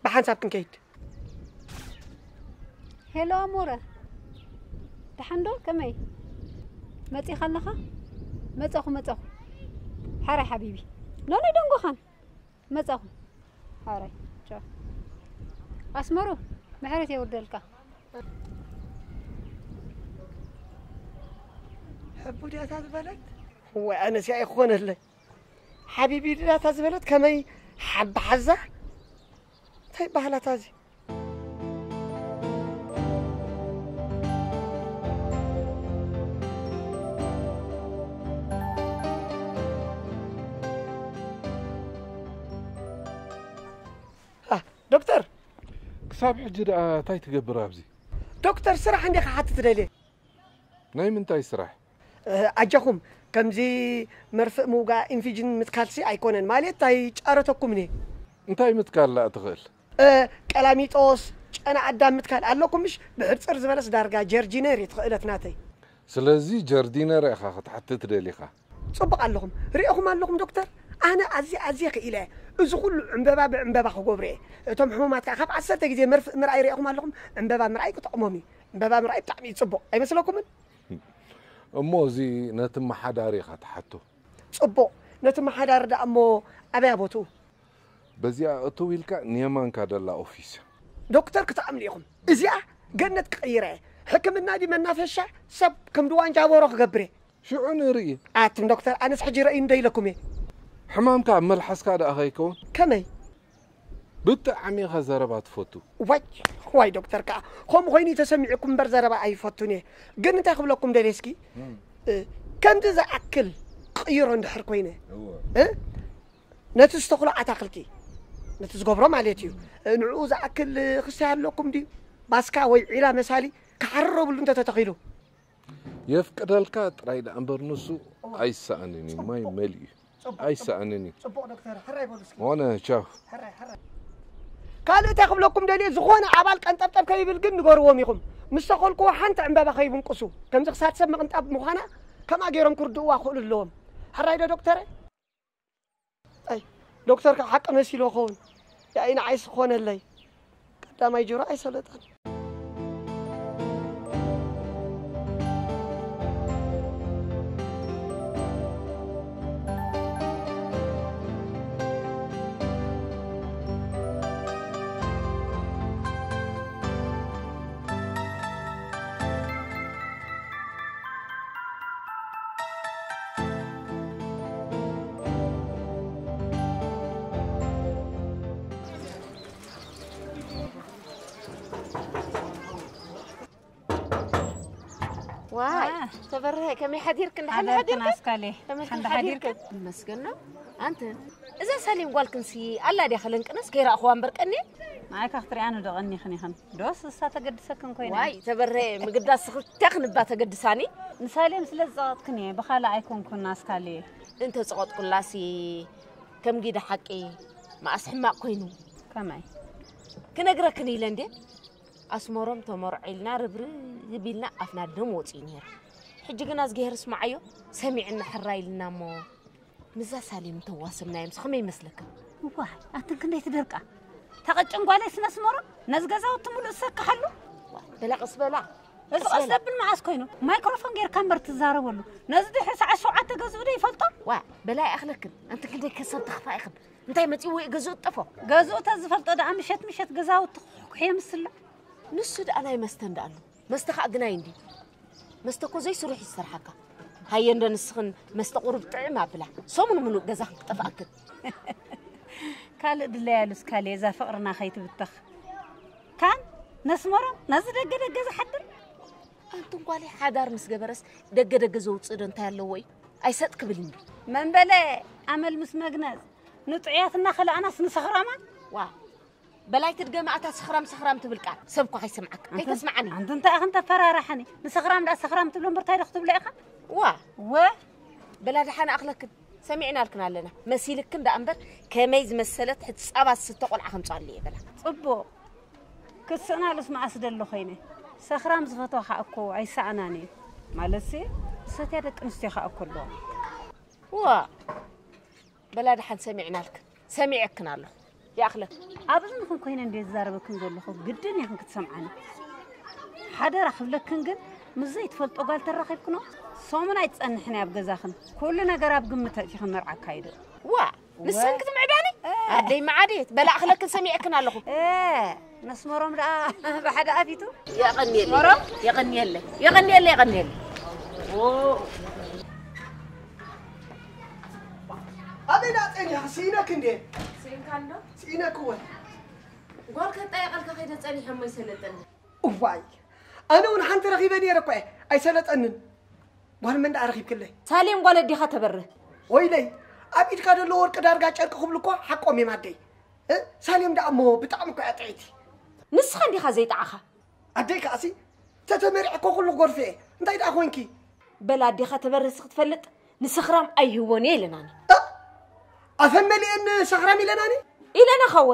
ብሓንሳብ ክንከይድ። ሄሎ ኣሞረ፣ ደሓን ዶ? ከመይ መጺኻ ኣለኻ? መጸኹ፣ መጸኹ። ሓራይ ሓቢቢ። ኖኖ ደንጎኻን። መጸኹ። ሓራይ። ቻው። ኣስመሩ፣ ምሕረት የውርደልካ። ሕቡ ድያ እታ ዝበለት? ወይ ኣነስ እያ ይኾነለይ። ሓቢቢ ድያ እታ ዝበለት? ከመይ ሓቢ ሓዛ? እንታይ በሃላታ እዚ? አ፣ ዶክተር። ክሳብ ሕጂ ደኣ እንታይ ትገብር ኣብዚ? ዶክተር፣ ስራሕ እንዲኻ ሓትት ደልየ። ናይ ምንታይ ስራሕ? እ፣ ኣጃኹም፣ ከምዚ መርፍእ ምውጋእ ኢንፊጅን ምትካልሲ ኣይኮነን፣ ማለት ኣይጫረተኩምን እየ። እንታይ ምትካል ደኣ ትኽእል? እ፣ ቀላሚጦስ፣ ጨና ኣዳም ምትካል ኣለኩም ምሽ? ብሕጽር ዝበለስ ዳርጋ ጀርጂነር እየ ትኽእለት ናተይ። ስለዚ ጀርዲነር ኢኻ ክትሓትት ደሊኻ? ጽቡቕ ኣለኹም። ሪእኹም ኣለኹም ዶክተር? ኣነ ኣዝየ፣ ኣዝየ ክኢለ እየ። እዚ ኩሉ ዕምበባ ብዕምበባ ክገብሮ እየ። እቶም ሕሙማት ከኣ ካብ ዓሰርተ ግዜ መርፍእ ምርኣይ ሪእኹም ኣለኹም? ዕምበባ ምርኣይ ክጥዕሞም እዩ። ዕምበባ ምርኣይ ብጣዕሚ እዩ ጽቡቕ። ኣይመስለኩምን? እሞ እዚ ነቲ መሓዳሪ ኢኻ ትሓቶ? ጽቡቕ። ነቲ መሓዳሪ ደኣ እሞ ኣበያ ቦትኡ? በዚኣ እትው ኢልካ ንየማንካ ደላ ኦፊስ። ዶክተር ክትኣምኑ ኢኹም። እዚኣ ገነት ክቕይራ እየ። ሕክምና ድዩ መናፈሻ? ሰብ ከም ድዋን ጃቦሮ ክገብር እየ። ሽዑ ንርኢ። ኣቱም ዶክተር፣ ኣነስ ሕጂ ረእዩኒ ዶ ኢለኩም እየ? ሕማምካ ኣብ መልሓስካ ደኣ ከይከውን? ከመይ? ብጣዕሚ ኢኻ ዘረባ ትፈቱ። ዋይ፣ ዋይ ዶክተር ከኣ፣ ከምኡ ኮይኑ እዩ ተሰሚዑኩም እምበር ዘረባ ኣይፈቱን እየ። ግን እንታይ ክብለኩም ደልየ እስኪ? እም። እ፣ ከምዚ ዝኣክል ክቕይሮ እንድሕር ኮይነ፣ እወ። እ? ነቲ ዝተኽሎ ኣታኽልቲ፣ ነቲ ዝገብሮ ማለት እዩ። እ፣ ንዕኡ ዝኣክል ክስታይ ኣለኩም ድዩ? ባስካ ወይ ዒላ መሳሊ ክሓርረብሉ እንተተተኺሉ? የፍቅደልካ ጥራይ ደኣ እምበር ንሱ እወ። ኣይሰኣንን እዩ። ጽቡቕ። ማይ መሊኡ እዩ። ጽቡቕ፣ ኣይሰኣንን እዩ። ጽቡቕ ዶክተር፣ ሕራይ በሉ እስኪ። ሆነ፣ ቻው። ሕራይ፣ ሕራይ። ካልእ እንታይ ክብለኩም ደልየ፣ ዝኾነ ኣባል ቀንጠብጠብ ከይብል ግን ንገርዎም ኢኹም። ምስ ተኸልክዎ ሓንቲ ዕምበባ ከይብንቅሱ። ከምዚ ክሳድ ሰብ ምቕንጣብ ምዃና ከምኣ ገይሮም ክርድእዋ ክኽእሉ ኣለዎም። ሕራይ ዶ ዶክተረ? ኣይ፣ ዶክተር ከ ሓቂ መሲልዎ ኸውን? ያኢ ንዓይስ ክኾነለይ። ቀዳማይ ጆሮ ኣይሰለጠን። ዋይ፣ ዋ። ተበርሀ፣ ከመይ ሓዲርክ? እንዳ ሓዲርክ ሓዲርክ? ኣስካሌ። ከመይ ሓንዳ ሓዲርክ? ሓዲርክ? ይመስገን ነው። ኣንተ፣ እዛ ሳሌም ጓልክንሲ ኣላ ድያ ከለንቅነስ ከይረኣኽዋ እምበር ቀንየ? ንዓይካ ክትሪኣኒ ዶ ቀኒኽን ኢኽን? ዶስ እሳ ተገድሰክን ኮይና? ዋይ፣ ተበርሀ፣ ምግዳስ ስኽልተ ክንባ ተገድሳኒ። ንሳሌም ስለ ዝጸቐጥክን እየ፣ ብኻልእ ኣይኮንኩን ኣስካሌ። እንተ ጸቐጥኩላሲ ከም ጊዳ ሓቂ መኣስ ሕማቕ ኮይኑ። ከመይ? ክነግረክን ኢለ እንዴ? ኣስመሮም ተመርዖ ኢልና ርብርብ ኢልና ኣፍና ደም ወፂኡ ነይሩ። ሕጂ ግና እዝግሄር ስምዓዮ ሰሚዕና ሕራይ ኢልና እሞ ምስዛ ሳሌም እንተዋሰብናዮምስ ከመይ ይመስለካ? ዋይ፣ ኣትን ክንደይ ትደርቃ። ተቐጭን ጓለይ ስነ ኣስመሮም ነዚ ገዛውቲ ሙሉእ ዝሰክሓሉ። ዋ፣ በላ ቀስ በላ። እዚ ቀስ ቀስ በላ። ዘብል መዓስ ኮይኑ? ማይክሮፎን ጌርካ እምበር ትዛረበሉ። ነዚ ድሕሪ ሰዓት ሸውዓተ ገዝኡ ዶ ይፈልጦ? ዋ፣ በላ ይኣኽለክን። ኣንቲ ክንደይ ከሰብ ተኽፋ ኢኽን። እንታይ መጺእዎ እዩ ገዝኡ ዝጠፎ? ገዝኡ ተዝፈልጦ ደኣ ምሸት ምሸት ገዛውቲ ክሕኩሕ የምስሎ። ንሱ ደኣ ናይ መስተ እንዳኣሉ። መስተ ከኣ ግናይ እንዲ። መስተ እኮ ዘይስሩሕ እዩ ዝሰርሓካ። ሃየ እንዶ ንስኽን መስተ ቁሩብ ጥዕም ኣብላ። ሰሙን ምሉእ ገዛኽን ክጠፍኣክን። ካልእ ድለያሉስ ካልእ እዛ ፍቕርና ከይትብተኽ። ካን ነስመሮም ነዚ ደገ ደገ ዝሓድር። ኣንቱን ጓለይ ሓዳር ምስ ገበረስ ደገ ደገ ዘውፅእ ዶ እንታይ ኣለዎ እዩ? ኣይሰጥ ክብል እንዲ። መንበለ ኣመል ምስ መግነዝ ንጥዑያትና ከለኣናስ ንሰኽራማ። ዋ በላይ ትድገማ ኣታ ሰኽራም ሰኽራም ትብል ቃል ሰብ እኳ ከይሰምዓካ ከይተስምዓኒ። ኣንቲ እንታይ ኢኽን ተፈራራሓኒ? ንሰኽራም ደኣ ሰኽራም ትብሎ እምበር እንታይ ዶ ክትብሎ ኢኻ? ዋ ወ በላ ደሓን ኣኽለክን ሰሚዕናልክን ኣለና መሲልክን ደኣ እምበር ከመይ ዝመሰለት ሕጻባ ዝስተ ቆልዓ ከምጻሉ እየ በላ። ጽቡቕ ክስእናሉስ መዓስ ደሎ ኮይነ። ሰኽራም ዝፈትዋ ከኣ እኮ ኣይሰኣናን እዩ። ማለትሲ ዝሰትያ ደቂ ኣንስትዮ ከኣ እኮ ኣለዋ። ዋ በላ ደሓን ሰሚዕናልክን ሰሚዐክን ኣለኹ። ይኣኽለክ። ኣብ እዝንኽን ኮይነ እንደ ዝዛረበክን ዘለኹ ግድን ኢኽን ክትሰምዓኒ። ሓደራ ክብለክን ግን ምስ ዘይትፈልጦ ጓል ተራኺብክኖ ሰሙን ኣይትጸንሕን እያ ኣብ ገዛኽን። ኩሉ ነገር ኣብ ግምት ኣእቲኽን መርዓ ኣካይዶ። ዋ ንሰን ክትምዕዳኒ ኣደይ መዓድየት በላ ኣኽለክን ሰሚዐክን ኣለኹ። ነስመሮም ደኣ ብሓደ ኣፊቱ። የቐንየለይ መሮም? የቐንየለይ የቐንየለይ የቐንየለይ። ኣበይ ደኣ ጸኒሕኺ? ስኢነኪ እንዴ? ስኢንካ ኣሎ? ስኢነኪ እወ። ጓል ከጣየቐልካ ከይደ ጸኒሐ እሞ ይሰለጠኒ። እዋይ ኣነ እውን ሓንቲ ረኺበ ነይረ እኮ እየ። ኣይሰለጠንን። ጓል መን ደኣ ረኺብክለይ? ሳሌም ጓል ኣዴኻ ተበርህ። ወይለይ ኣብ ኢድካ ዘሎ ወርቂ ዳርጋ ጨርቂ ክብሉ እኮ ሓቆም እዮም ኣደይ። እ? ሳሌም ደኣ እሞ ብጣዕሚ እኮ እያ ጥዕይቲ። ንስኻ እንዲኻ ዘይጠዓኻ። ኣደይ ከኣሲ ተተመሪዐ እኮ ኩሉ ክጎርፍ እየ። እንታይ ደኣ ኮንኪ? በል ኣዴኻ ተበርህሲ ክትፈልጥ ንሰኽራም ኣይህቦን እየ ኢለናኒ። እ? ኣፈን መሊኤን ሰኽራም ኢለናኒ? ኢለናኻ እወ።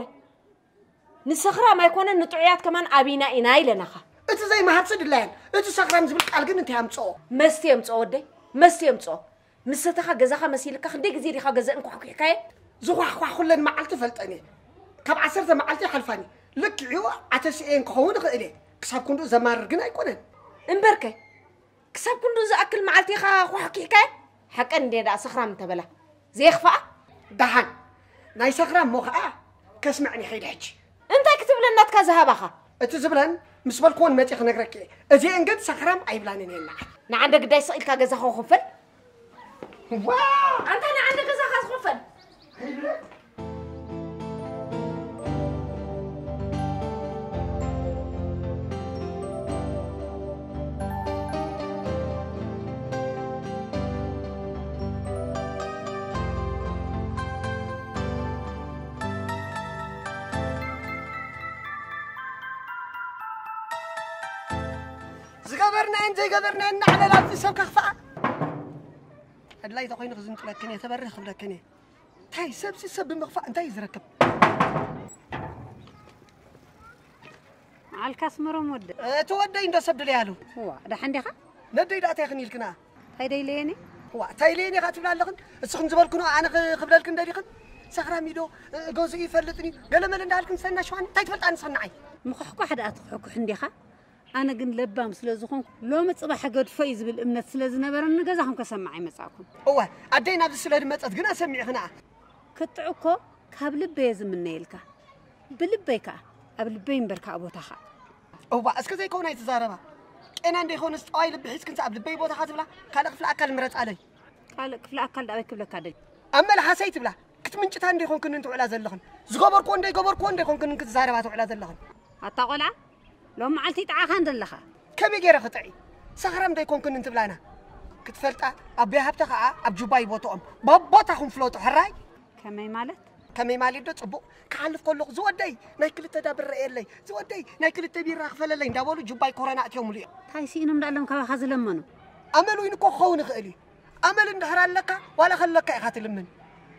ንሰኽራም ኣይኮነን ንጥዑያት ከማን ኣቢና ኢና ኢለናኻ። እቲ ዘይመሃርሲ ድላየን እቲ ሰኽራም ዝብል ቃል ግን እንታይ ኣምጽኦ? መስተ የምጽኦ ወደይ መስተ የምጽኦ። ምስ ሰተኻ ገዛኻ መሲልካ ክንደይ ግዜ ዲኻ ገዘእን ኳሕኲሕካየ? ዝኳሕኳሕኩለን መዓልቲ ፈልጠን እየ። ካብ ዓሰርተ መዓልቲ ይሓልፋኒ። ልክዕኡ ዓተስኤን ክኸውን እኽእል እየ። ክሳብ ክንድኡ ዘማርር ግን ኣይኮነን። እምበርከ ክሳብ ክንድኡ ዝኣክል መዓልቲ ኢኻ ኳሕኲሕካየ? ሓቀን እንድየ ደኣ ሰኽራም እንተበላ ዘየኽፍኣ? ደሓን ናይ ሰኽራም እሞ ኸኣ ከስምዐን ይኸይድ ሕጂ። እንታይ ክትብለን ናትካ ዝሃባኻ? እቲ ዝብለን ምስ በልክወን መጺ ክነግረኪ እየ። እዚኤን ግን ሰኽራም ኣይብላንን እየን ንዓይ። ንዓንደ ግዳይ ስቕ ኢልካ ገዛኻ ኮፈል። ዋ ኣንታ ንዓንደ ገዛኻ ዝኮፈል። ዝገበርናየን ዘይገበርናየን እናዕለላ ኣብዚ ሰብ ከኽፍኣ። ኣድላይ ተኾይኑ ክዝንጥለክን እየ፣ ተበርህ ክብለክን እየ። እንታይ ሰብሲ ሰብ ብምኽፋእ እንታይ እዩ ዝረክብ? መዓልካ ኣስመሮም ወደ። እቲ ወደይ እንዶ ሰብ ድለያሉ። ዋ፣ ደሓን ዲኻ? ነደይ ደኣ እንታይ ክን ኢልክና? እንታይ ደይለየኒ? ዋ፣ እንታይ ለየኒ ኢኻ ትብላ ኣለኽን? እስኽን ዝበልክኖ ኣነ ኽ-፣ ክብለልክን ደሊኽን? ሰኽራም እዩ ዶ፣ እ፣ ገዝኡ ይፈልጥን እዩ። ገለመለ እንዳልክን ሰና ሸዋን እንታይ ትፈልጣ ንስኽን ንዓይ? ምኹሕኳሕ ደኣ ትኹሕኩሕ እንዲኻ? ኣነ ግን ለባም ስለ ዝኾንኩ ሎሚ ጽባሕ ገድፎ እዩ ዝብል እምነት ስለ ዝነበረኒ ንገዛኹም ከሰምዕ ኣይመጻእኩን። እወ፣ ኣደይ ናብዚ ስለ ዝመጸት ግን ኣሰሚዕኽንኣ። ክትዕ እኮ ካብ ልበየ ዝምነየልካ። ብልበይ ከኣ፣ ኣብ ልበይ እምበር ከኣ ቦታኻ። እዋ፣ እስከ ዘይከውን ኣይትዛረባ። ቄና እንደ ይኾንስ ጠዋይ ልቢ ሒዝክንስ ኣብ ልበይ ቦታኻ ትብላ? ካልእ ክፍሊ ኣካል ምረጻለይ። ካልእ ክፍሊ ኣካል ዳኣበይ ክብለካ ደል? ኣብ መልሓሰይ ትብላ። ክትምንጭታ እንደ ይኾንክን እንትውዕላ ዘለኽን። ዝገበርክዎ እንደ ይገበርክዎ እንደ ይኾንክን ክትዛረባ ትውዕላ ዘለኽን። ኣታ ቆልዓ፣ ሎም መዓልቲ ይጥዓኻ እንደለኻ። ከመይ ገይረ ክጥዒ? ሰኽራም እንደ ይኮንክን እንትብላና። ክትፈልጣ፣ ኣቦይ ሃብተ ከኣ ኣብ ጁባ ይቦትኦም። በቦታኹም ፍለጡ፣ ሕራይ? ከመይ ማለት? ከመይ ማለት ዶ ጽቡቕ? ክሓልፍ ከለኹ፣ "ዝወደይ፣ ናይ ክልተ ዳብር ረእየለይ፣ ዝወደይ፣ ናይ ክልተ ቢራ ክፈለለይ" እንዳበሉ ጁባይ ኮረና ኣትዮምሉ እዮም። ታይ ስኢኖም ዳኣሎም ካባኻ ዝለመኑ? ኣመል እውን እኮ ክኸውን ይኽእል እዩ። ኣመል እንድሕር ኣለካ፣ ዋላ ከለካ ኢኻ ትልምን።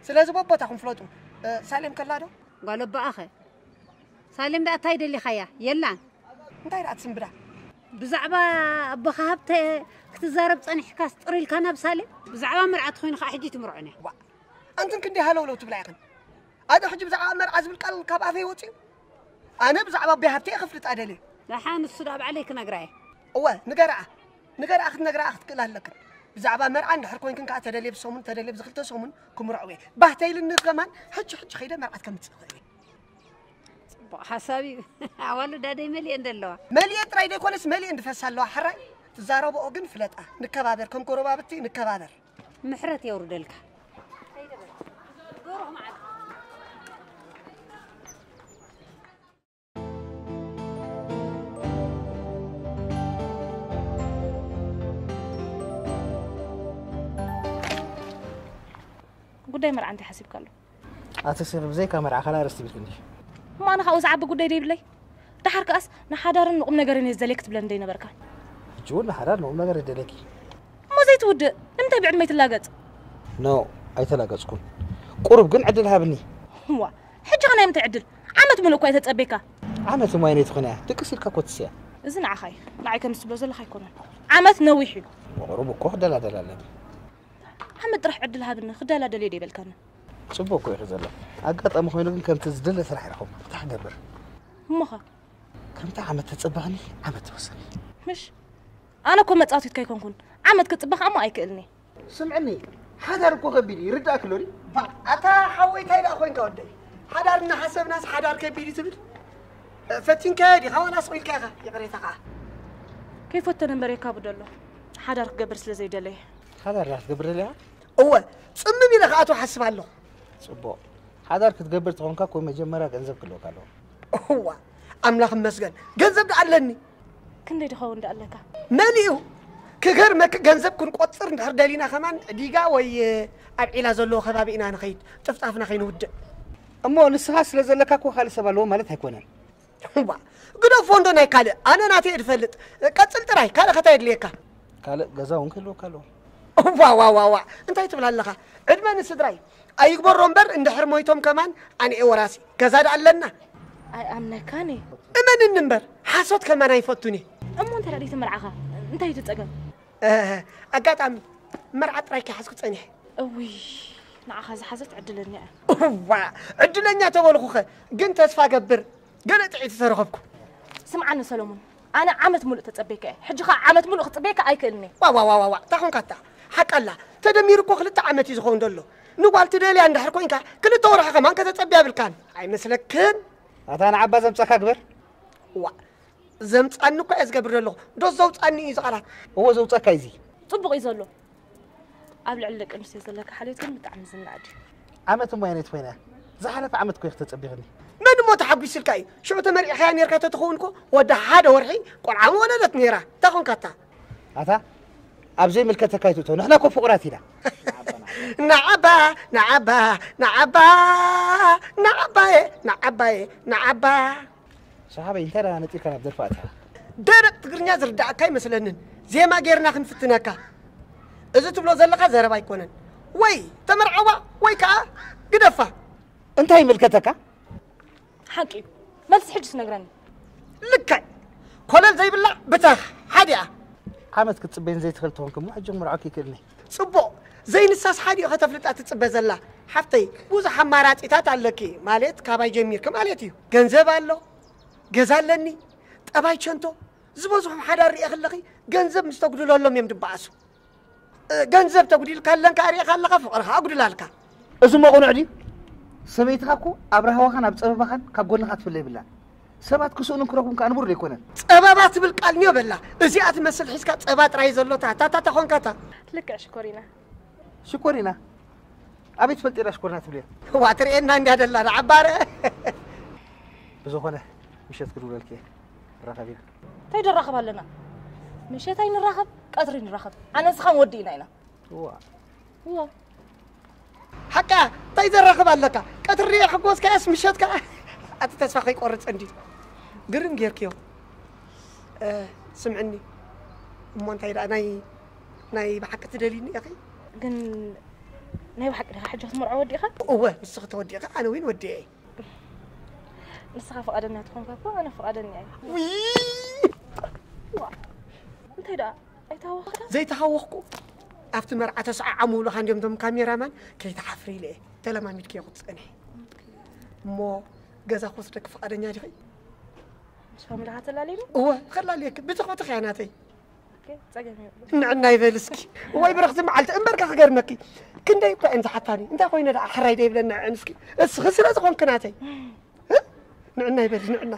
ስለዚ በቦታኹም ፍለጡ። እ፣ ሳሌም ከላ ዶ? ጓል ኣቦኣኸ? ሳሌም ደኣ ታይ ደሊኻያ? የላን። እንታይ ደኣ ትስንብዳ? ብዛዕባ ኣቦኻ ሃብተ ክትዛረብ ጸኒሕካስ ጥር ኢልካ ናብ ሳሌም? ብዛዕባ መርዓ ተኾይኑ ኸኣ ሕጂ ትምርዖን እያ። ዋ፣ ኣንትን ክንደይ ሃለውለው ትብላ ኢኽን? ኣነ ሕጂ ብዛዕባ መርዓ ዝብል ቃል ካብ ኣፈይ ወጺኡ? ኣነ ብዛዕባ ኣቦይ ሃብተ እየ ከፍልጣ ደልየ። ደሓን ንሱ ደኣ ባዕለይ ክነግራ እየ። እወ፣ ንገርኣ። ንገርኣ ክትነግርኣ ክትክእላ ኣለክን። ብዛዕባ መርዓ እንድሕር ኮይንክን ከኣ ተደልየ ብሰሙን፣ ተደልየ ብዚ ክልተ ሰሙን ክምርዐው እየ። ባህ ተይልኒ ከማን ሕጂ ሕጂ ከይደ መርዓት ከምጽእ እኽእል እየ። ጽቡቕ ሓሳብ እዩ። ኣዋልድ ኣደይ መሊኤን ደለዋ። መሊኤን ጥራይ ደይኮነስ መሊኤን ድፈሳ ኣለዋ። ሕራይ ዛረብኦ ግን ፍለጣ። ንከባበር፣ ከም ጎረባብቲ ንከባበር። ምሕረት የውርደልካ። ጉዳይ መርዓ እንታይ ሓሲብካሉ? ኣቲ ሰብ ብዘይካ መርዓ ካልእ ኣርእስቲ ቢልክኒ። እሞ ኣነ ካብኡ ዝዓቢ ጉዳይ ደይብለይ። ደሓር ከኣስ ንሓዳርን ንቁም ነገርን እየ ዝደልየ ክትብለኒ ደይነበርካ። ሕጂ እውን ንሓዳር ንቁም ነገር ይደለኪ። እሞ ዘይትውድእ ንምንታይ ብዕድመይ ትላገጽ? ኖ ኣይተላገጽኩን። ቁሩብ ግን ዕድል ሃብኒ። ዋ ሕጂ ኸ ናይ ምንታይ ዕድል? ዓመት ምሉእ እኳ እየ ተጸቤካ። ዓመት እሞ ኣይነይ ትኾን እያ። ድቅስ ኢልካ እኮ ትስያ። እዚ ንዓኻ እዩ። ንዓይ ከምዚ ትብሎ ዘለኻ ኣይኮነን። ዓመት ነዊሕ እዩ። ብቑሩብ እኮ ክደላደል ኣለኒ። ዓመት ጥራሕ ዕድል ሃብኒ ክደላደል እየ ደይበልካኒ። ጽቡቕ እኮ ኢኺ ዘለኺ። ኣጋጣሚ ኮይኑ ግን ከምቲ ዝድለ ስራሕ ኣይረኸብኩን። እንታይ ክገብር? እሞኸ? ከምቲ ዓመት ተጸበኽኒ ዓመት ትወስኒ። ምሽ ኣነ እኮ መጻወቲትካ ኣይኮንኩን። ዓመት ክጽበኻ እሞ ኣይክእልኒ። ስምዕኒ ሓዳር እኮ ከቢድ እዩ ይርዳእኪ ኣሎ ድዩ? ኣታ ሓወይ እንታይ ደኣ ኮይንካ ወደይ? ሓዳር እናሓሰብናስ ሓዳር ከቢድ እዩ ትብል? ፈቲንካዮ ዲኻ ዋላ ስቕ ኢልካ ኢኻ? ይቕሬታ ኸዓ። ከይፈተነ እምበር የካብዶ ኣሎ። ሓዳር ክገብር ስለ ዘይደለየ። ሓዳር ዲኻ ክትገብር ደሊኻ? እወ ጽምም ኢለ ክኣትዎ እሓስብ ኣለኹ። ጽቡቕ። ሓዳር ክትገብር ተኾንካ እኮ መጀመርያ ገንዘብ ክህልወካ ኣለዎ። እዋ ኣምላኽ ይመስገን ገንዘብ ደኣ ኣለኒ። ክንደይ ድኸውን ደኣ ኣለካ? መሊኡ። ክገርመኪ ገንዘብ ክንቆጽር እንድሕር ደሊና ከማን ዲጋ ወይ ኣብ ዒላ ዘለዎ ከባቢ ኢና ንኸይድ ጥፍጣፍና ከይንውድእ። እሞ ንስኻ ስለ ዘለካ እኮ ካልእ ሰብ ኣለዎ ማለት ኣይኮነን። እዋ ግደፎ እንዶ ናይ ካልእ ኣነ ናተይ እየ ድፈልጥ። ቀጽል ጥራይ ካልእ ከታይ የድልየካ? ካልእ ገዛ እውን ክህልወካ ኣለዎ። ዋዋዋዋ እንታይ ትብል ኣለኻ? ዕድመ ንስድራይ ኣይግበሮ እምበር እንድሕር ሞይቶም ከማን ኣነ እየ ወራሲ። ገዛ ደኣ ኣለና። ኣይኣምነካን እየ። እመንኒ እምበር ሓሶት ከማን ኣይፈቱን እየ። እሞ እንተ ደኣ ደይተመርዓኻ እንታይ እዩ እቲ ጸገም? ኣጋጣሚ መርዓ ጥራይ ከይሓዝኩ ጸኒሐ። እውይ ንዓኻ ዝሓዘት ዕድለኛ እያ። እዋ ዕድለኛ ተበልኹኸ ግን ተስፋ ገብር ገለ ጥዒቲ ተረኸብኩ። ስምዓኒ ሰለሙን ኣነ ዓመት ሙሉእ ተጸበይካ እየ ሕጂ ኸኣ ዓመት ሙሉእ ክጽበየካ ኣይክእልን እየ። ዋዋዋዋዋ እንታይ ኾንካ እታ ሓቃላ ተደሚሩ እኮ ክልተ ዓመት እዩ ዝኸውን ዘሎ ንጓል ትደልያ እንድሕር ኮይንካ ክልተ ወርሒ ኸማን ከተጸብያ የብልካን ኣይመስለክን። ኣታ ንዓባ ዘምጸካ ግበር። ዋ ዘምጻኒ እኮ እየ ዝገብር ዘለኹ ዶ ዘውጻኒ እዩ ዝቓላት። እዎ ዘውጻካ እዩ እዚ። ጽቡቕ እዩ ዘሎ። ኣብ ልዕሊ ደቂ ኣንስትዮ ዘለካ ሓልዮት ግን ብጣዕሚ ዝናኣድ እዩ። ዓመት እሞ ኣየነይቲ ኮይና እያ? ዝሓለፈ ዓመት እኮ ኢኺ ተጸቢኽኒ። መን እሞ ተሓጒስልካ እዩ? ሽዑ ተመርዒኻያ ኔርካ ተትኸውን እኮ ወዲ ሓደ ወርሒ ቆልዓ ምወለደት ኔራ። እንታይ ኾንካ እታ? ኣታ ኣብ ዘይምልከተካ ኣይትእቶ። ንሕና እኮ ፍቑራት ኢና። ንዓባ ንዓባ ንዓባ ንዓባየ ንዓባየ ንዓባ። ሰሓበይ እንታይ ደኣ ነጢርካ ናብ ደርፊ ኣቲኻ? ደረቕ ትግርኛ ዝርድኣካ ኣይመስለንን። ዜማ ጌርና ክንፍትነካ። እዚ ትብሎ ዘለኻ ዘረባ ኣይኮነን። ወይ ተመርዓዋ ወይ ከኣ ግደፋ። እንታይ ይምልከተካ? ሓቂ እዩ። መልሲ ሕጂ ትነግረኒ። ልክዕ። ኮለል ዘይብላ ብተኽ ሓዲኣ። ዓመት ክትጽበይን ዘይትኽእል ተኾንኪ እሞ ሕጂ ክምርዖኪ ይክእልኒ። ጽቡቕ። ዘይንሳስ ሓዲኡ ከተፍልጣ ትጽበ ዘላ። ሓፍተይ ብዙሕ ኣማራጺታት ኣለኪ ማለት ካባይ ጀሚርኪ ማለት እዩ። ገንዘብ ኣሎ፣ ገዛ ኣለኒ፣ ጠባይ ቸንቶ፣ ዝበዝሖም ሓዳር ሪኤ ከለኺ ገንዘብ ምስ ተጉድለሎም እዮም ድበኣሱ። ገንዘብ ተጉዲልካ ኣለንካ ሪእኻ ኣለኻ ፍቕርኻ ኣጉድላልካ። እዚ እሞ ቅኑዕ ድዩ? ሰበይትኻ እኮ ኣብ ራህዋኻን ኣብ ጸበባኻን ካብ ጎንኻ ትፍለ የብላን። ሰባት ክስእኑ ክረኽቡን ከኣ ንቡር ዘይኮነን። ጸበባ ትብል ቃል ንዮ በላ። እዚኣ ትመስል ሒዝካ ጸባ ጥራይ ዘሎ ታታታ ተኾንካታ። ልክዕ ሽኮሪና። ሽኮሪና ኣበይ ትፈልጢ ኢላ ሽኮሪና ትብልያ? ዋ ትርእየና እንድያ ደላ ንዓባረ። ብዝኾነ ምሸት ክድውለልኪ እየ። ንራኸብ ኢና። እንታይ ደራኸብ ኣለና? ምሸት ኣይንራኸብ፣ ቀትሪ ንራኸብ። ኣነ ንስኻን ወዲእና ኢና። እዋ። እዋ። ሓቃ እንታይ ዘራኽብ ኣለካ? ቀትሪ ሕጎስካያስ ምሸት ከኣ ኣቲ ተስፋ ከይቆርጽ እንዲ ግርም ጌርክዮ። ስምዕኒ እሞ እንታይ ደኣ ናይ ናይ ብሓቂ ትደልይኒ ኢኺ? ግን ናይ ብሓቂ ዲኻ ሕጂ ክትምርዖ ወዲእኻ? እወ ንስኺ ተወዲእኺ ኣነ እውን ወዲኤ። ንስኻ ፍቓደኛ ተኾንካ እኮ ኣነ ፍቓደኛ እየ። ውይ! ዋ፣ እንታይ ደኣ ኣይተሃወኽካን? ዘይተሃወኽኩ ኣብቲ መርዓ ተሰዓዓሙ ይብሉኻ እንድዮም እቶም ካሜራማን፣ ከይትሓፍሪ ኢለ እየ ተለማሚድክዮ ክትጸንሒ። እሞ ገዛ ክወስደኪ ፍቓደኛ ዲኺ? ምስ ፋሚላኻ ተላልየኒ? እወ፣ ከላልየኪ። ብትኽ ብትኽ እያ ናተይ። ንዕና ይበል እስኪ ወይ ብርኽቲ መዓልቲ እምበርካ ክገርመኪ ክንደይ እኳ እዮም ዝሓታኒ እንታይ ኮይነ ደኣ ሕራይ ደይብለኒ ንዕን እስኪ እስኺ ስለ ዝኾንኪ ናተይ ንዕና ይበል ንዕና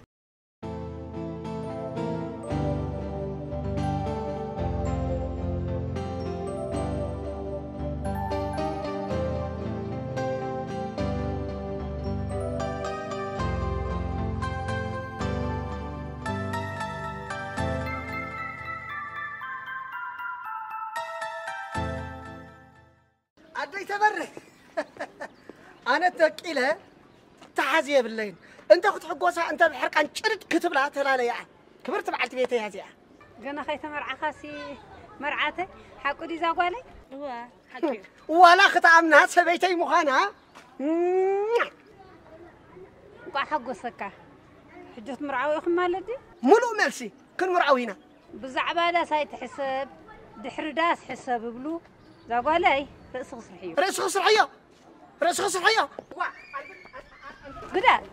ዘይተበርህ ኣነ ተቂለ ተሓዚ የብለይን። እንተ ክትሕጎሳ እንተ ብሕርቃን ጭርድ ክትብላ ተላለያ። ክብርቲ በዓልቲ ቤተይ እያ እዚኣ። ገና ከይተመርዓኻሲ መርዓተ ሓቁ ዲዛ ጓለይ? እዋ፣ ሓቂ እዩ። ዋላ ክትኣምና ሰበይተይ ምዃና። እንቋዕ ሓጎሰካ። ሕጆት ምርዓው ኢኹም ማለት ድዩ? ሙሉእ መልሲ፣ ክንምርዓው ኢና። ብዛዕባ ዳስ ኣይትሕሰብ፣ ድሕሪ ዳስ ሕሰብ እብሉ። እዛ ጓለይ ርእሲ ክስርሕዮ። ርእሲ ክስርሕዮ። ርእሲ ክስርሕዮ። ዋ፣ ግደፍ፣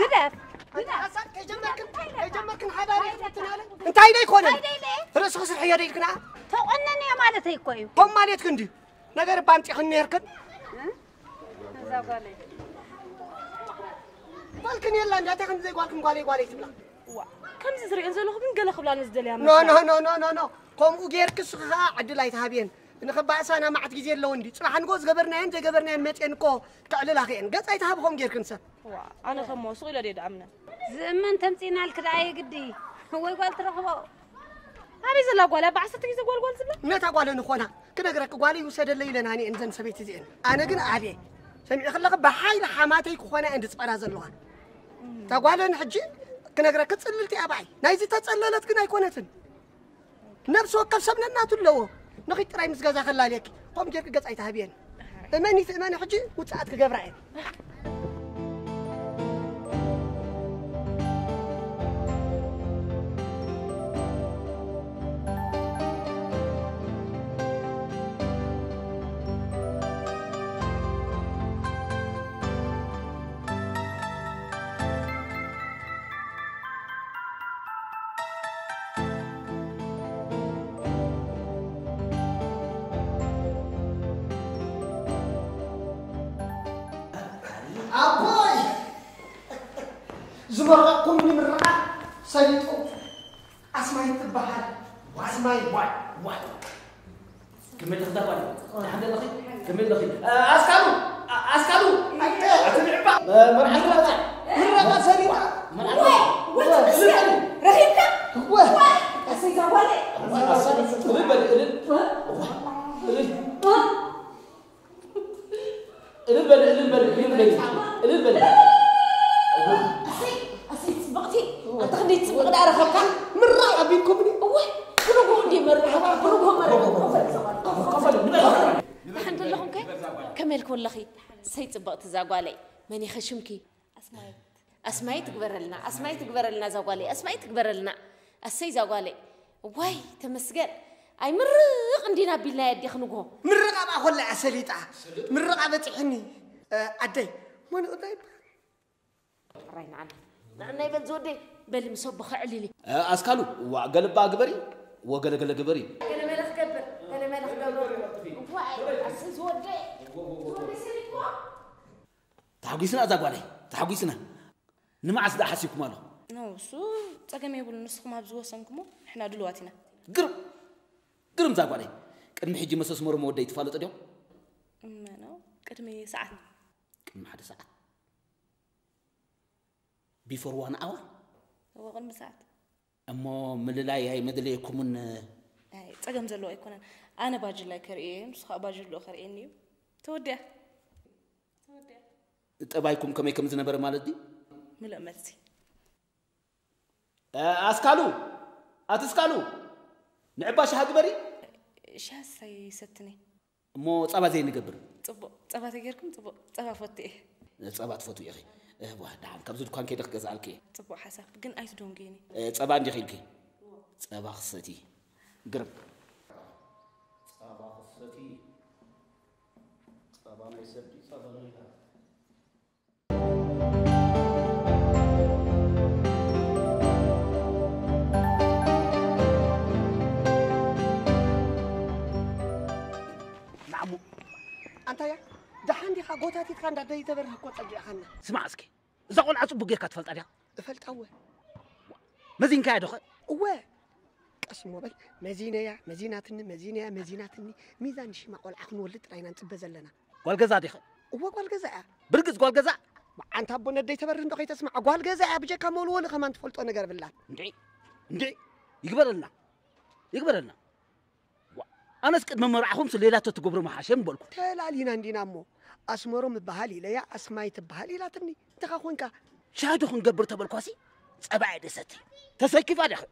ግደፍ፣ ግደፍ። ሓሳብ ከይጀመርክን፣ ከይጀመርክን ሓዳር ይፍትን ኣለ። እንታይ ደይ ኮነ? እንታይ ደይ? ርእሲ ክስርሕዮ ደይ ክና? ተቆነንዮ ማለተይ እኮ እዩ። ከም ማለትክን ድዩ? ነገር ባምፂኽን ነርክን? እዛ ጓለይ። ጓልክን የላ፣ እንዳታ ከም ዘይ ጓልክን ጓለይ ጓለይ ትብላ። ዋ፣ ከምዚ ዝሪኤን ዘለኹ ግን ገለ ክብላኒ ዝደልያ ኖ፣ ኖ፣ መስላ። ኖ፣ ኖ፣ ኖ፣ ኖ። ከምኡ ጌርክስ ኸዓ ዕድል ኣይትሃብየን። ንኽባእሳ ና መዓት ግዜ ኣለዎ እንዲ። ጽባሕ ንጎ ዝገበርናዮን ዘይገበርናዮን መጽየን እኮ ክዕልላ ኽየን። ገጽ ኣይትሃብ ከምኡ ጌርክን ሰብ። ዋ፣ ኣነ ከሞ ሱቕ ኢለ ድየ ድኣምነ። ዝእመን ተምጺእናልኪ ደኣ የግዲ። ወይ ጓል ትረኽቦ። ኣበይ ዘላ ጓል? ኣብ ዓሰርተ ግዜ ጓል ጓል ዝብላ? ነታ ጓል ንኾና። ክነግረኪ ጓለይ ውሰደለይ ኢለን ሃኒኤን ዘን ሰበይቲ እዚኤን። ኣነ ግን ኣብየ። ሰሚዒ ከለኺ ብሓይሊ ሓማተይ ክኾና እየን ዝጽበራ ዘለዋ። እታ ጓለን ሕጂ ክነግረኪ ጽልልቲ እያ ብዓይ። ናይዚ ተጸለለት ግን ኣይኮነትን። ነብሲ ወከፍ ሰብ ነናቱ ኣለዎ። ንኺድ ጥራይ ምስ ገዛ ከላልየኪ። ከምኡ ጌርኪ ገጽ ኣይትሃብየን። እመኒ ትእመኒ ሕጂ ውጽኣት ክገብራ እየን። ኣቦይ! ዝመረቕኩምኒ ምርቓ ሰሊጡ ኣስማይ ትበሃል። ኣስማይ ዋይ ዋይ። ከመይ ኣለኺ ጓል? ደሓን ኣለኺ? ከመይ ኣለኺ? እ፣ ኣስካሉ! እ፣ ኣስካሉ! ኣንተ! ኣቲ ምዕባ! እ፣ መርዓት መርዓት! ምረቓ ሰሊጣ! መርዓት ወይ! ወይ! ተመስገን! ረኺብካ? እወ! ወይ! ኣሰይ ዛጓለይ! እልል በሊ፣ እልል! እልል! እልል በሊ፣ እልል በሊ፣ እልል በሊ፣ እልል በሊ። ኣሰይ፣ ኣሰይ፣ ጽብቕቲ። ኣታ ክንደይ ጽብቕ ደኣ ረኸብካ። ምራቕ ኣቢልኩምኒ። እወ፣ ብንግሆ እንድየ መርቕ፣ ብንግሆ መርቕ። ኮፍ በል፣ ኮፍ በል፣ ኮፍ በል። ደሓን ዘለኹም ከ? ከመይ ኢልኩም ኣለኺ? ኣሰይ፣ ጽብቕቲ እዛ ጓለይ። መን ኢኸ ሽምኪ? ኣስማይት። ኣስማይ ትግበረልና፣ ኣስማይ ትግበረልና እዛ ጓለይ፣ ኣስማይ ትግበረልና። ኣሰይ እዛ ጓለይ። ዋይ ተመስገን። ኣይ ምርቕ እንዲና ኣቢልናያ ኣዴኺ ንግሆ። ምርቕ ኣብኣ ኮላ እያ ሰሊጣ። ምርቓ በጺሑኒ። እ፣ ኣደይ፣ መን እንታይ ይበሃል? ሕራይ ንዓና። ንዓና ይበል ዝወደይ። በሊ ምስ ኣቦኺ ዕሊሊ። እ፣ ኣስካሉ፣ ዋ፣ ገልባ ግበሪ፣ ወገለገለ ግበሪ። ገለመለ ክገብር፣ ገለመለ ክገብር። ዋይ፣ ኣሰይ ዝወደይ። ዝወደይ ሰሊጥዋ። ተሓጒስና እዛ ጓለይ፣ ተሓጒስና። ንመዓስ ደኣ ሓሲብኩም ኣሎ? ኖ፣ እሱ ጸገም የብሉን። ንስኹም ኣብ ዝወሰንኩሞ ንሕና ድሉዋት ኢና። ግርም! ግርም እዛ ጓለይ። ቅድሚ ሕጂ መሰስ መሮም ወደይ ትፋለጡ ድዮም? እመ፣ ኖ፣ ቅድሚ ሰዓት። ቅድሚ ሓደ ሰዓት? ቢፎር ዋን ኣወር? እወ፣ ቅድሚ ሰዓት። እሞ ምልላይ ኣይመድለየኩምን? ኣይ፣ ጸገም ዘለዎ ኣይኮነን። ኣነ ባጅላይ ከርእዮ እየ፣ ንሱ ኸኣ ባጅልኡ ከርእየኒ እዩ። ተወዲኣ። ተወዲኣ። ጠባይኩም ከመይ ከም ዝነበረ ማለት ድዩ? ምሉእ መልሲ። እ፣ ኣስካሉ! ኣቲ ኣስካሉ! ንዕባ ሻሂ ግበሪ። ሻሂ ኣይሰትን እየ። እሞ ጸባ ዘይንገብር? ጽቡቕ። ጸባ ተጌርኩም ጽቡቕ። ጸባ ፈቱ እየ። ጸባ ትፈትዊ ኢኺ። እህ፣ ዋ፣ ደሓን ካብዚ ድኳን ከይደ ክገዝኣልኪ እየ። ጽቡቕ ሓሳብ። ግን ኣይትደንጉየኒ። እ፣ ጸባ እንዲኺ ኢልኪ? ጸባ ክሰቲ። ግርም። ጸባ ክሰቲ። ጸባ ናይ ሰብ ድዩ ጸባ ናይ ላም? ናዕሞ፣ ኣንታያ፣ ደሓን ዲኻ? ጎታቲትካ እንዳ ደይተበርህ እኮ ጸጊዕኻና። ስማዕ እስኪ፣ እዛ ቆልዓ ጽቡቅ ጌርካ ትፈልጣ ዲኻ? እፈልጣ እወ። መዚንካያ ዶኸ? እወ። ቀስ እሞ በል። መዚነያ፣ መዚናትኒ፣ መዚነያ፣ መዚናትኒ። ሚዛን ሽማ ቆልዓ ክንወልድ ጥራይ ኢና ንጽበ ዘለና። ጓል ገዛ ዲኸ? እወ፣ ጓል ገዛ እያ። ብርግጽ ጓል ገዛ? መዓንታ ኣቦ ነደይ ተበርህ እንዶ ከይተስምዓ፣ ጓል ገዛ እያ። ብጀካ መወልወሊ ከማን ትፈልጦ ነገር ብላን። እንዴ? እንዴ? ይግበረልና። ይግበረልና። ዋ፣ ኣነስ ቅድሚ መርዓኹምስ ሌላ ተትገብሩ ምሓሸ ምበልኩ። ተላሊና እንዲና እሞ፣ ኣስመሮም እበሃል ኢለያ፣ ኣስማይ ትበሃል ኢላትኒ። እንተኻ ኮንካ? ሻሂ ዶ ክንገብር ተበልኳሲ፣ ጸባ እየ ደሰቲ። ተሰኪፋ ዲኺ?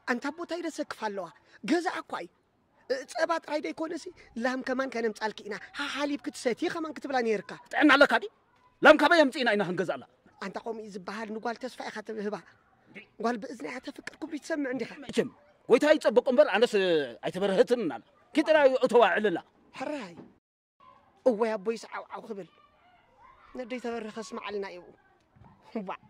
ኣንታ ኣቦታይ ደሰክፍ ኣለዋ። ገዛ እኳ እዩ። እ፣ ጸባ ጥራይ ደይኮነሲ፣ ላም ከማን ከነምጻልኪ ኢና። ሓ-፣ ሓሊብ ክትሰቲ ከማን ክትብላ ነይርካ። ጥዕና ኣለካ ድዩ? ላም ካበይ ኣምጺእና ኢና ክንገዝኣላ? ኣንታ ከምኡ እዩ ዝበሃል፣ ንጓል ተስፋ ኢኻ ትብህባ። ጓል ብእዝና እያ ተፍቅር ክብሉ ትሰምዕ እንዲኻ? መቸም፣ ጎይታ ይጸብቆ እምበር ኣነስ ኣይተበረህትን ኣላ። ኪጥራ እዩ እተዋ ዕልላ። ሕራይ። እወይ ኣቦይ ሰዓውዓው ክብል። ነደይ ተበርህ ከስምዓልና እዩ። ዋዕ።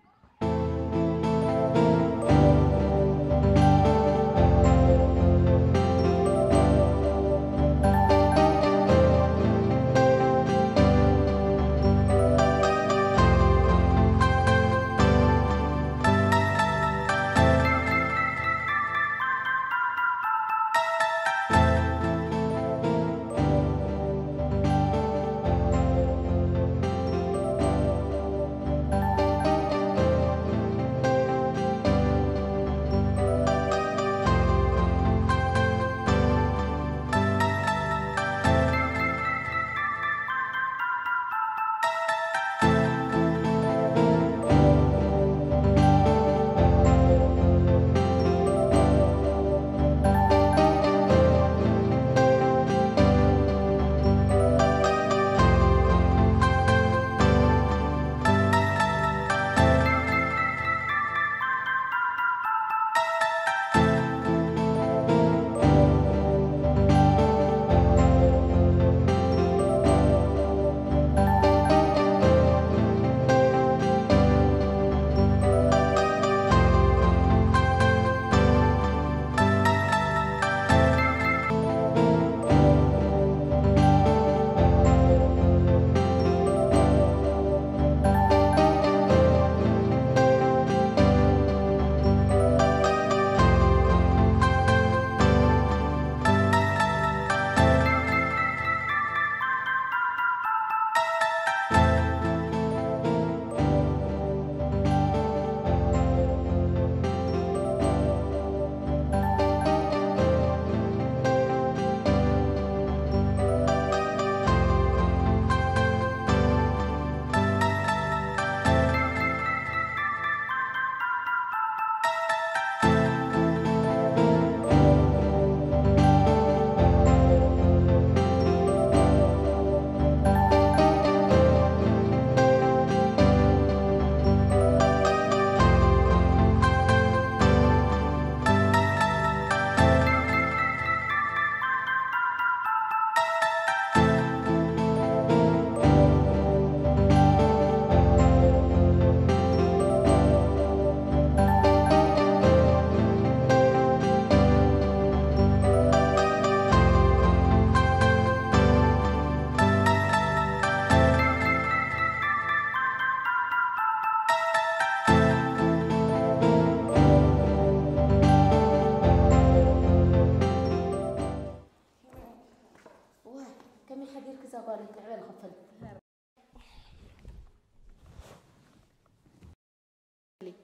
ዋይ፣ ከመይ ሓዲርኪ እዛ ጓለይ? ንዕበል ክፈል።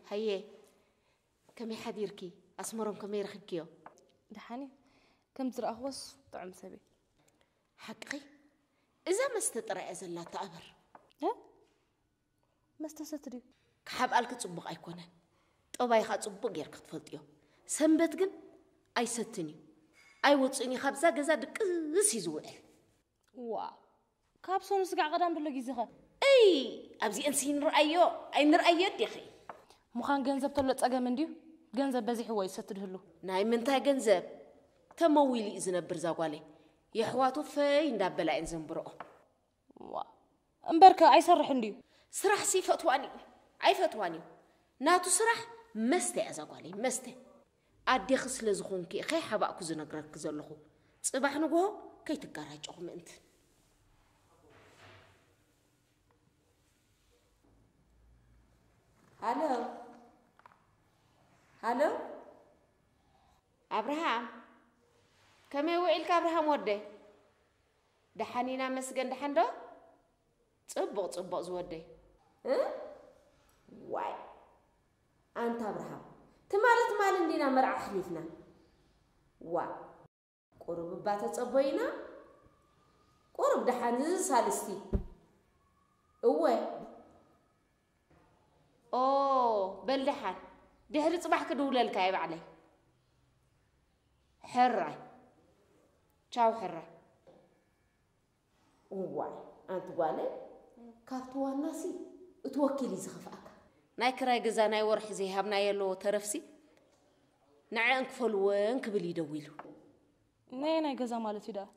ሃየ፣ ከመይ ሓዲርኪ? ኣስመሮም ከመይ ረኺብክዮ? ደሓን እየ። ከም ዝረኣኽዎስ ጥዑም ሰብ እዩ። ሓቅኺ? እዛ መስተ ጥራይ እያ ዘላታ ኣበር። እ? መስተ ሰቲ ድዩ? ክሓብኣልኪ ጽቡቕ ኣይኮነን። ጠባይኻ ጽቡቕ ጌርኪ ክትፈልጥዮ። ሰንበት ግን ኣይሰትን እዩ። ኣይወጽእን እዩ፣ ካብዛ ገዛ ድቅስ እዩ ዝውዕል። ዋ፣ ካብ ሶኑ ስጋዕ ቀዳም ደሎ ግዜኸ? እይ፣ ኣብዚአን ስይንርኣዮ ኣይንርኣዮ ዲኺ? ምዃን ገንዘብ ተሎ ጸገም እንድዩ። ገንዘብ በዚሕዎ እዩ ዝሰቲ ድህሉ። ናይ ምንታይ ገንዘብ? ተመዊሉ እዩ ዝነብር እዛ ጓለይ። የሕዋቱ ፈይ እንዳበላ እየን ዘንብርኦ። ዋ፣ እምበርከ ኣይሰርሕን ድዩ? ስራሕሲ ይፈትዋን እዩ ኣይፈትዋን እዩ። ናቱ ስራሕ መስተ እያ እዛ ጓለይ፣ መስተ። ኣዴኺ ስለ ዝኾንኪ እየ ከይሓባእኩ ዝነግረኪ ዘለኹ። ጽባሕ ንግሆ ከይትጋራጨኹ ምእንቲ። ሃሎ፣ ሃሎ፣ ኣብርሃም፣ ከመይ ውዒልካ ኣብርሃም ወደይ? ደሓን ኢና መስገን፣ ደሓን ዶ? ጽቡቕ፣ ጽቡቕ ዝወደይ። እ? ዋይ፣ ኣንታ ኣብርሃም፣ ትማሊ፣ ትማሊ እንዲና መርዓ ኣሕሊፍና። ዋ። ቁሩብ እባ ተጸበዩና። ቁሩብ ደሓን እዚ ሳልስቲ። እወ። ኦ፣ በል ደሓን። ድሕሪ ጽባሕ ክድውለልካ እየ ባዕለይ። ሕራይ። ቻው ሕራይ። እዋይ፣ ኣንቲ ጓለይ፣ ካብቲ ዋናሲ እቲ ወኪል እዩ ዝኸፍኣካ። ናይ ክራይ ገዛ ናይ ወርሒ ዘይሃብናዮ ኣለዎ ተረፍሲ፣ ንዐ እንክፈልወን ክብል እዩ ደዊሉ። ናይ ናይ ገዛ ማለት እዩ ደኣ?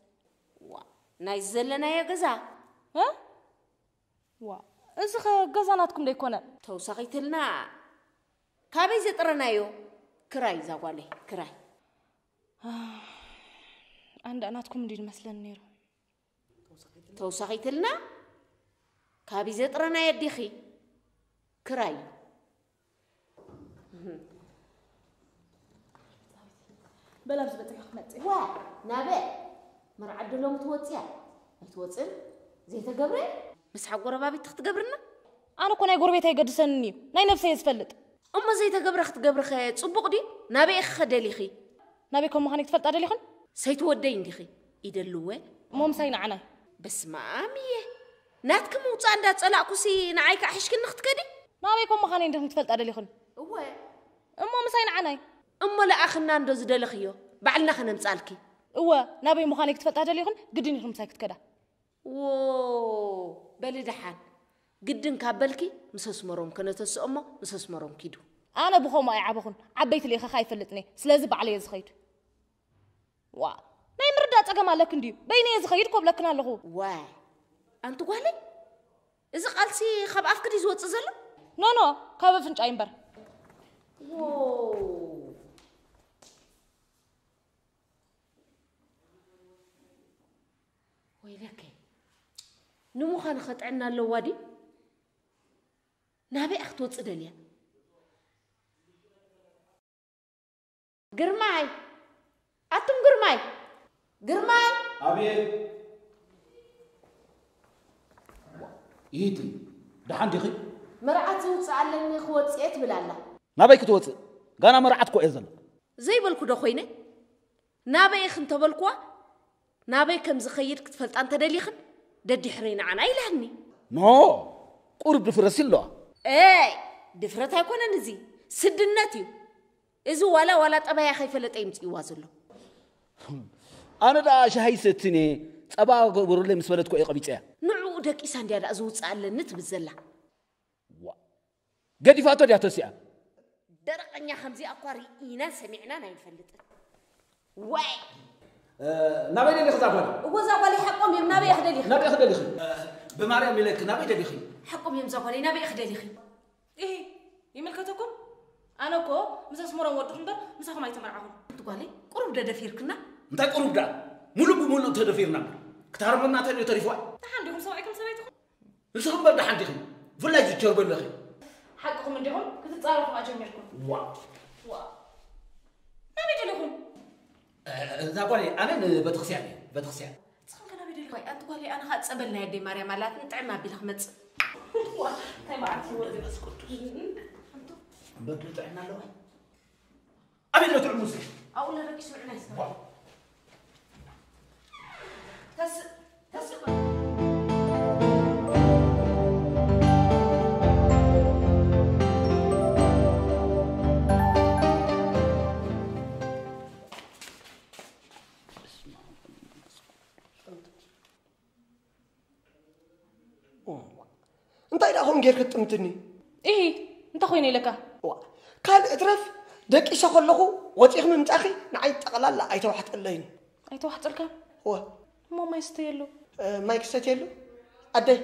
ዋ፣ ናይ ዘለናዮ ገዛ። እ? ዋ፣ እዚ ኸ ገዛ ናትኩም ዶ ኣይኮነ? ተውሳኺትልና፣ ካበይ ዘጥረናዮ? ክራይ እዛ ጓለይ፣ ክራይ። ኣንዳ ናትኩም እንዲ ዝመስለኒ ነይሩ። ተውሳኺትልና፣ ካበይ ዘጥረናዮ ዲኺ? ክራይ። በላ ኣብዚ በጺሑ ክመጽእ። ዋ፣ ናበ? መርዓ ዶ ሎሚ ትወጽያ? ኣይትወጽን? ዘይተገብረ? ምስ ሓጎረባቢት ክትገብርና? ኣነ እኮ ናይ ጎረቤት ኣይገድሰንን እዩ። ናይ ነብሰይ እየ ዝፈልጥ። እሞ ዘይተገብረ ክትገብሪ ኸ ጽቡቕ ድዩ? ናበይ ኢኺ ከ ደሊኺ? ናበይ ከም ምዃነይ ክትፈልጣ ደሊኽን? ሰይቲ ወደይ እንዲኺ? ይደልወ? እሞ ምሳይ ንዓናይ። በስመ ኣብ እየ። ናትኪ ምውጻእ እንዳጸላእኩሲ ንዓይ ከኣ ሒሽክኒ ክትከዲ? ናበይ ከም ምዃነይ እንዲኽን ክትፈልጣ ደሊኽን? እወ። እሞ ምሳይ ንዓናይ። እሞ ለኣኽና እንዶ ዝደለኽዮ ባዕልና ኸነምጻልኪ። እወ፣ ናበይ ምዃነይ ክትፈልጣ ደሊኽን ግድን ኢኽን ምሳይ ክትከዳ። ዎ፣ በሊ ደሓን። ግድን ካብ በልኪ ምስ ኣስመሮም ከነተስኦ እሞ ምስ ኣስመሮም ኪዱ። ኣነ ብኸምኡ ኣይዓበኹን። ዓበይቲ ልኢኸ ከኣ ኣይፈልጥን እየ። ስለዚ ባዕለይ እየ ዝኸይድ። ዋ፣ ናይ ምርዳእ ጸገም ኣለኪ እንድዩ። በይነይ እየ ዝኸይድ ኮብለክን ኣለኹ። ዋይ፣ ኣንቲ ጓለይ፣ እዚ ቃልሲ ካብ ኣፍኪ ድዩ ዝወጽእ ዘሎ? ኖ፣ ኖ፣ ካብ ኣፍንጫይ እምበር። ዎ። ወይለከይ፣ ንምዃኑ ኸ ጥዕና ኣለዋ ድዩ? ናበይ እያ ክትወጽእ ደልያ? ግርማይ! ኣቱም ግርማይ! ግርማይ! ኣቤት። ይሂቲ፣ ደሓን ዲኺ? መርዓት ዝውጽእ ኣለኒ ክወጽእ እየ ትብል ኣላ። ናበይ ክትወጽእ? ጋና መርዓት እኮ እየ ዘሎ። ዘይበልኩ ዶ ኮይነ? ናበይ ኢኺ እንተበልኩዋ፣ ናበይ ከም ዝኸይድ ክትፈልጣ እንተደሊኽን፣ ደዲሕረይ ንዓና ኢላኒ። ኖ፣ ቁሩብ ድፍረትሲ ኣለዋ። ኤይ፣ ድፍረት ኣይኮነን እዚ፣ ስድነት እዩ። እዚ ዋላ ዋላ ጠባያ ከይፈለጠ ይምጽእዋ ዘሎ። ኣነ ደኣ ሻሂ ሰትኔ፣ ጸባ ገበሩለይ ምስ በለት እኮ እየ ቀቢጸያ። ንዕኡ ደቂሳ እንድያ ደኣ ዝውጽእ ኣለኒ ትብል ዘላ። ዋ። ገዲፋቶ ድያ ተሲኣ? ደረቐኛ ከምዚኣ እኳ ርኢናን ሰሚዕናን ኣይንፈልጥን። ዋይ! እ፣ ናበይ ደሊኺ እዛ ጓል? እወ፣ እዛ ጓል ሓቆም እዮም። ናበይ ኢኺ ደሊኺ? ናበይ ኢኺ ደሊኺ? እ፣ ብማርያም ኢለኪ፣ ናበይ ደሊኺ? ሓቆም እዮም እዛ ጓል፣ ናበይ ኢኺ ደሊኺ? ኢሂ፣ ይምልከተኩም? ኣነ እኮ ምስ ኣስመሮም ወድኹም እምበር ምሳኹም ኣይተመርዓኹን። ኣንቲ ጓለይ፣ ቁሩብ ዶ ደፊርክና? እንታይ ቁሩብ ደኣ? ሙሉእ ብሙሉእ ተደፊርና እምበር። ክትሃርመና እንተልዮ ተሪፍዋ? ደሓን ዲኹም ሰብኣይኩም ሰበይትኹም? ንስኹም እምበር ደሓን ዲኹም? ብፍላይ ዝቸርበለኺ። ሓቅኹም እንዲኹም ክትጻረፉ ከኣ ጀሚርኩም። ዋ። ዋ። ናበይ ደሊኹም? እ፣ እዛ ጓለይ ኣነ ንቤተክርስትያን እየ፣ ቤተክርስትያን። ንስኹም ከ ናበይ ደሊኹም? ኣንቲ ጓለይ ኣነ ኸኣ ጸበል ናይ ኣደይ ማርያም ኣላትኒ ጥዕም ኣቢለ ክመጽእ። ዋ፣ እንታይ መዓት እዩ ወዲ። መንፈስ ቅዱስ። በዱ ጥዕና ኣለዋ። ኣቤት ነቲ ዕሙስ። ኣብኡ ለረቂስ ንዑ ናይ ስራሕ። ዋ። ተስ-፣ ተስፋ። እንታይ ደኣ ኸም ጌርክ ትጥምትኒ? ኢሂ፣ እንታይ ኮይነ ኢለካ? ዋ፣ ካልእ እትረፍ፣ ደቂሰ ከለኹ ወጺእኺ ምምጻእኺ ንዓይ ጠቕላላ ኣይተዋሕጠለይን። ኣይተዋሕጠልካን? እወ። እሞ ማይ ስተየሉ። እ፣ ማይ ክሰትየሉ? ኣደይ፣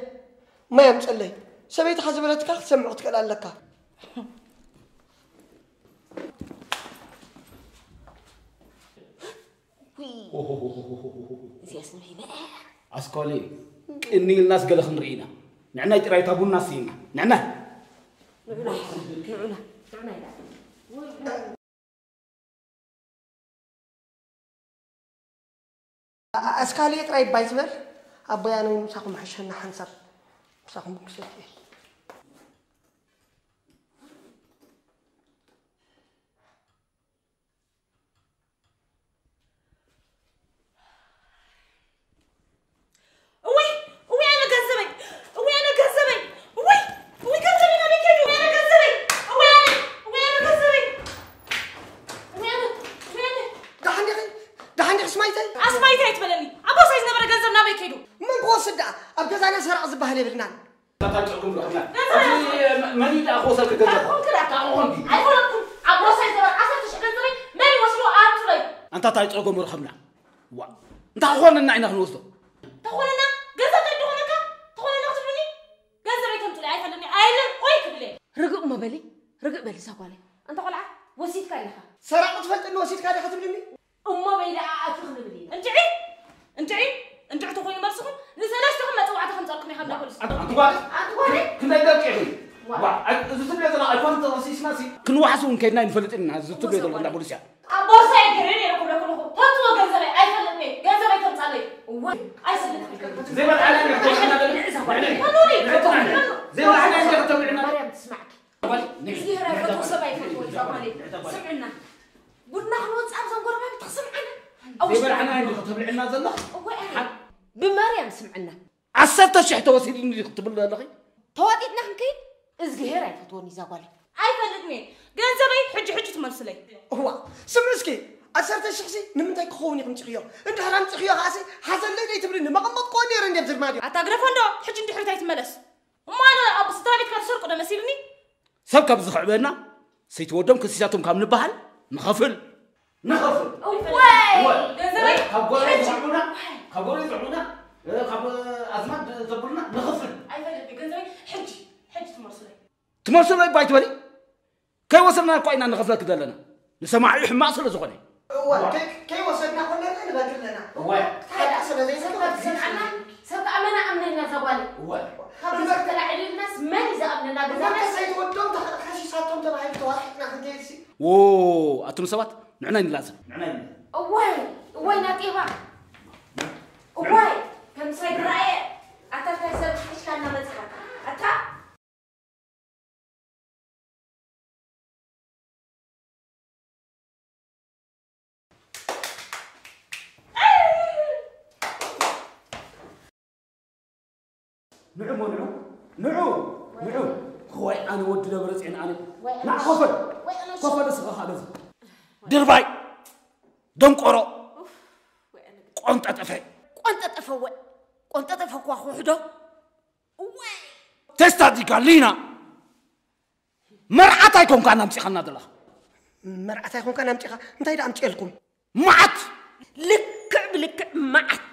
ማይ ኣምጸለይ። ሰበይትኻ ዝበለትካ ክትሰምዕ ክትክእል ኣለካ። እዚኣስ ንበይና እያ። ኣስኳሊ፣ ቅኒ ኢልናስ ገለ ክንርኢ ኢና። ንዕናይ ጥራይ እታ ቡና ስኢና። ንዕናይ። ንዑና፣ ንዑና፣ ንዑና ኢላ። ኣ-፣ ኣስካሊ ጥራይ ባይ ዝበል፣ ኣቦይ ኣነ ምሳኹም ሕሸና ሓንሳብ፣ ምሳኹም ክሰት እየ። ኣስማይተይ? ኣስማይተይ ኣይትበለኒ። ኣብ ቦርሳይ ዝነበረ ገንዘብ ናበይ ከይዱ? መን ክወስድ ደኣ? ኣብ ገዛና ሰራቕ ዝበሃል የብልናን። ታታ ጨጉም ዶ ሕና? መን እዩ ደኣ ክወሰድ ገንዘብ? ታኹም ክዳ። ታኹም ዲ? ኣይኮነኩም። ኣብ ቦርሳይ ዝነበረ ዓሰርተ ሽሕ ገንዘበይ መን ይወስዶ? ኣምጹለይ። ኣንታ ታይ ጸገሙ ረኸብና? ዋ። እንታይ ክኾነና ኢና ክንወስዶ? ተኾነና ገንዘብ ተድኾነካ? ተኾነና ክትብሉኒ? ገንዘበይ ከምጹለይ ኣይፈልጥኒ። ኣይለን ኦይ ክብለ። ርግእ እሞ በሊ። ርግእ በሊ እዛ ጓለይ። ኣንታ ቆልዓ ወሲድካ ኣለኻ። ሰራቕ ትፈልጥኒ ወሲድካ ዲኻ ትብልኒ? እሞ በይ ደኣ ኣቲ ክንብል ኢና። እንድዒ፣ እንድዒ፣ እንድዒ ተኾይኑ መልስኹም ንሰለስተኹም መጸዋዕታ ክንጸርኩም ኢኻ እንዳ ፖሊስ። ኣንቲ ጓል፣ ኣንቲ ጓል። ክንደይ ደቂ ኢኺ? ዋ። ዋ፣ ኣይ-፣ እዚ ትብልዮ ዘላ ኣይኮነን ተኸሲስና ሲ ክንዋሓስ እውን ከይድና ኣይንፈልጥን ኢና። እዚ ትብልዮ ዘላ እንዳ ፖሊስ እያ። ኣብ ቦርሳይ ገይረ ነይረ ክብለኩ ኣለኹ። ተምጽኦ ገንዘበይ ኣይፈልጥን እየ። ገንዘበይ ተምጻለይ። እወ፣ ኣይፈልጥን። ዘይበልዓና እንዲኻ ተብልዕና ዘለና? ንዕዘ ጓል። ንዕዘ። ንዕዘ። ዘይበልዓና እንዲኻ ተብልዕና? ማርያም ትስማዕኪ። ጓል፣ ንዕዘ። እግዚኣብሔር ኣይፈትዎ፣ ሰብ ኣይፈትዎ እዩ፣ እዛ ጓለይ። ስምዕና። ቡና ክንወጽእ ኣብዘን ጎረባብቲ ክስምዓና። ኣብ ውሽጢ ዘይበልዓና እንዲኻ ተብልዕና ዘለኻ? እወ፣ ኣነ። ሓ-፣ ብማርያም ስምዕና። ዓሰርተ ሽሕ ተወሲድኒ ክትብል ዘለኺ? ተዋጢጥና ክንከይድ እግዚኣብሔር ኣይፈትዎን እዩ፣ እዛ ጓለይ። ኣይፈልጥን እየ። ገንዘበይ ሕጂ ሕጂ ትመልስለይ። እዋ፣ ስምዒ እስኪ፣ ዓሰርተ ሽሕ ሲ ንምንታይ ክኸውን ኢኹም ጽኽዮ? እንድሕር ኣምጺኽዮ ከኣሲ፣ ሓዘለይ ደይ ትብልኒ፣ መቐመጥክዎ ነይረ እንዴ ብዝርማድዮ። ኣታ ግረፎ እንዶ፣ ሕጂ እንድሕር እንታይ ትመለስ? እሞ ኣነ ኣብ ስድራ ቤትካ ትሰርቁ ዶ መሲልኒ? ሰብ ካብ ዝኽዕበና፣ ሰይቲ ወዶም ከሲሳቶም ካብ ንበሃል፣ ንኸፍል። ንኸፍል። እወይ! እወይ! ገንዘበይ ካብ ጎረቤት ሕጂ! ዝኽዕቡና፣ ካብ ጎረቤት ዝኽዕቡና፣ እ፣ ካብ ኣዝማድ ዘብሉና፣ ንኸፍል። ኣይፈልጥን፣ ገንዘበይ ሕጂ፣ ሕጂ ትመልሱለይ። ትመልሱለይ ባይ ትበሊ? ከይወሰድና እኳ ኢና ንኸፍለኪ ዘለና። ንሰማዒ ሕማቕ ስለ ዝኾነ። እወ፣ ከይ-፣ ከይወሰድና ኮለና ንበድል ኣለና። እወ። ታዲያ ስለ ዘይሰማዕ ሰብ ከኣ መን ኣምነና እዛ ጓል? እወ። ካብ ገዛ ተላዒልናስ መን እዩ ዝኣምነና? ገዛ እወ፣ ሰይቲ ወዶም ተኸ-፣ ከሲሳቶም ተባሂሉ ተዋሒጥና ክንከይድሲ። ዎ፣ ኣቱም ሰባት፣ ንዕና ይንላዘብ። ንዕና ይንላዘብ። እወይ፣ እወይ፣ ናጤባ። እወይ፣ ከም ሳይ ዝረኣየ፣ ኣታ እንታይ ሰብ ሒዝካ እናመጽኻ? ኣታ ንዑ እሞ ንዑ፣ ንዑ፣ ንዑ። ወይ ኣነ ወዲ ደብረጽዮን ኣነ። ወይ ኣነ። ንዓ ኮፈል። ወይ ኣነ። ኮፈል እስኻ ካልእ። ድርባይ። ደንቆሮ። ኡፍ፣ ወይ ኣነ። ቆንጠጠፈ። ቆንጠጠፈ ወይ። ቆንጠጠፈ እኳ ክውሕዶ። ወይ። ቴስታ ዲጋ ሊና። መርዓት ኣይኮንካን ኣምጺኻና ዘለኻ። መርዓት ኣይኮንካን ኣምጺኻ። እንታይ ደኣ ኣምጺኤልኩም? መዓት! ልክዕ ብልክዕ መዓት።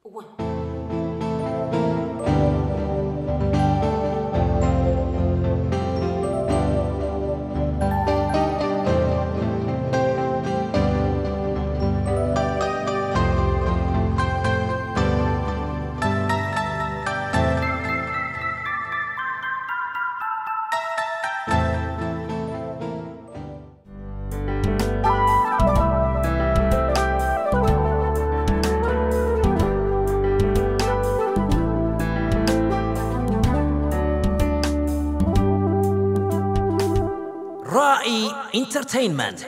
እወ። ራኢ ኢንተርቴይንመንት።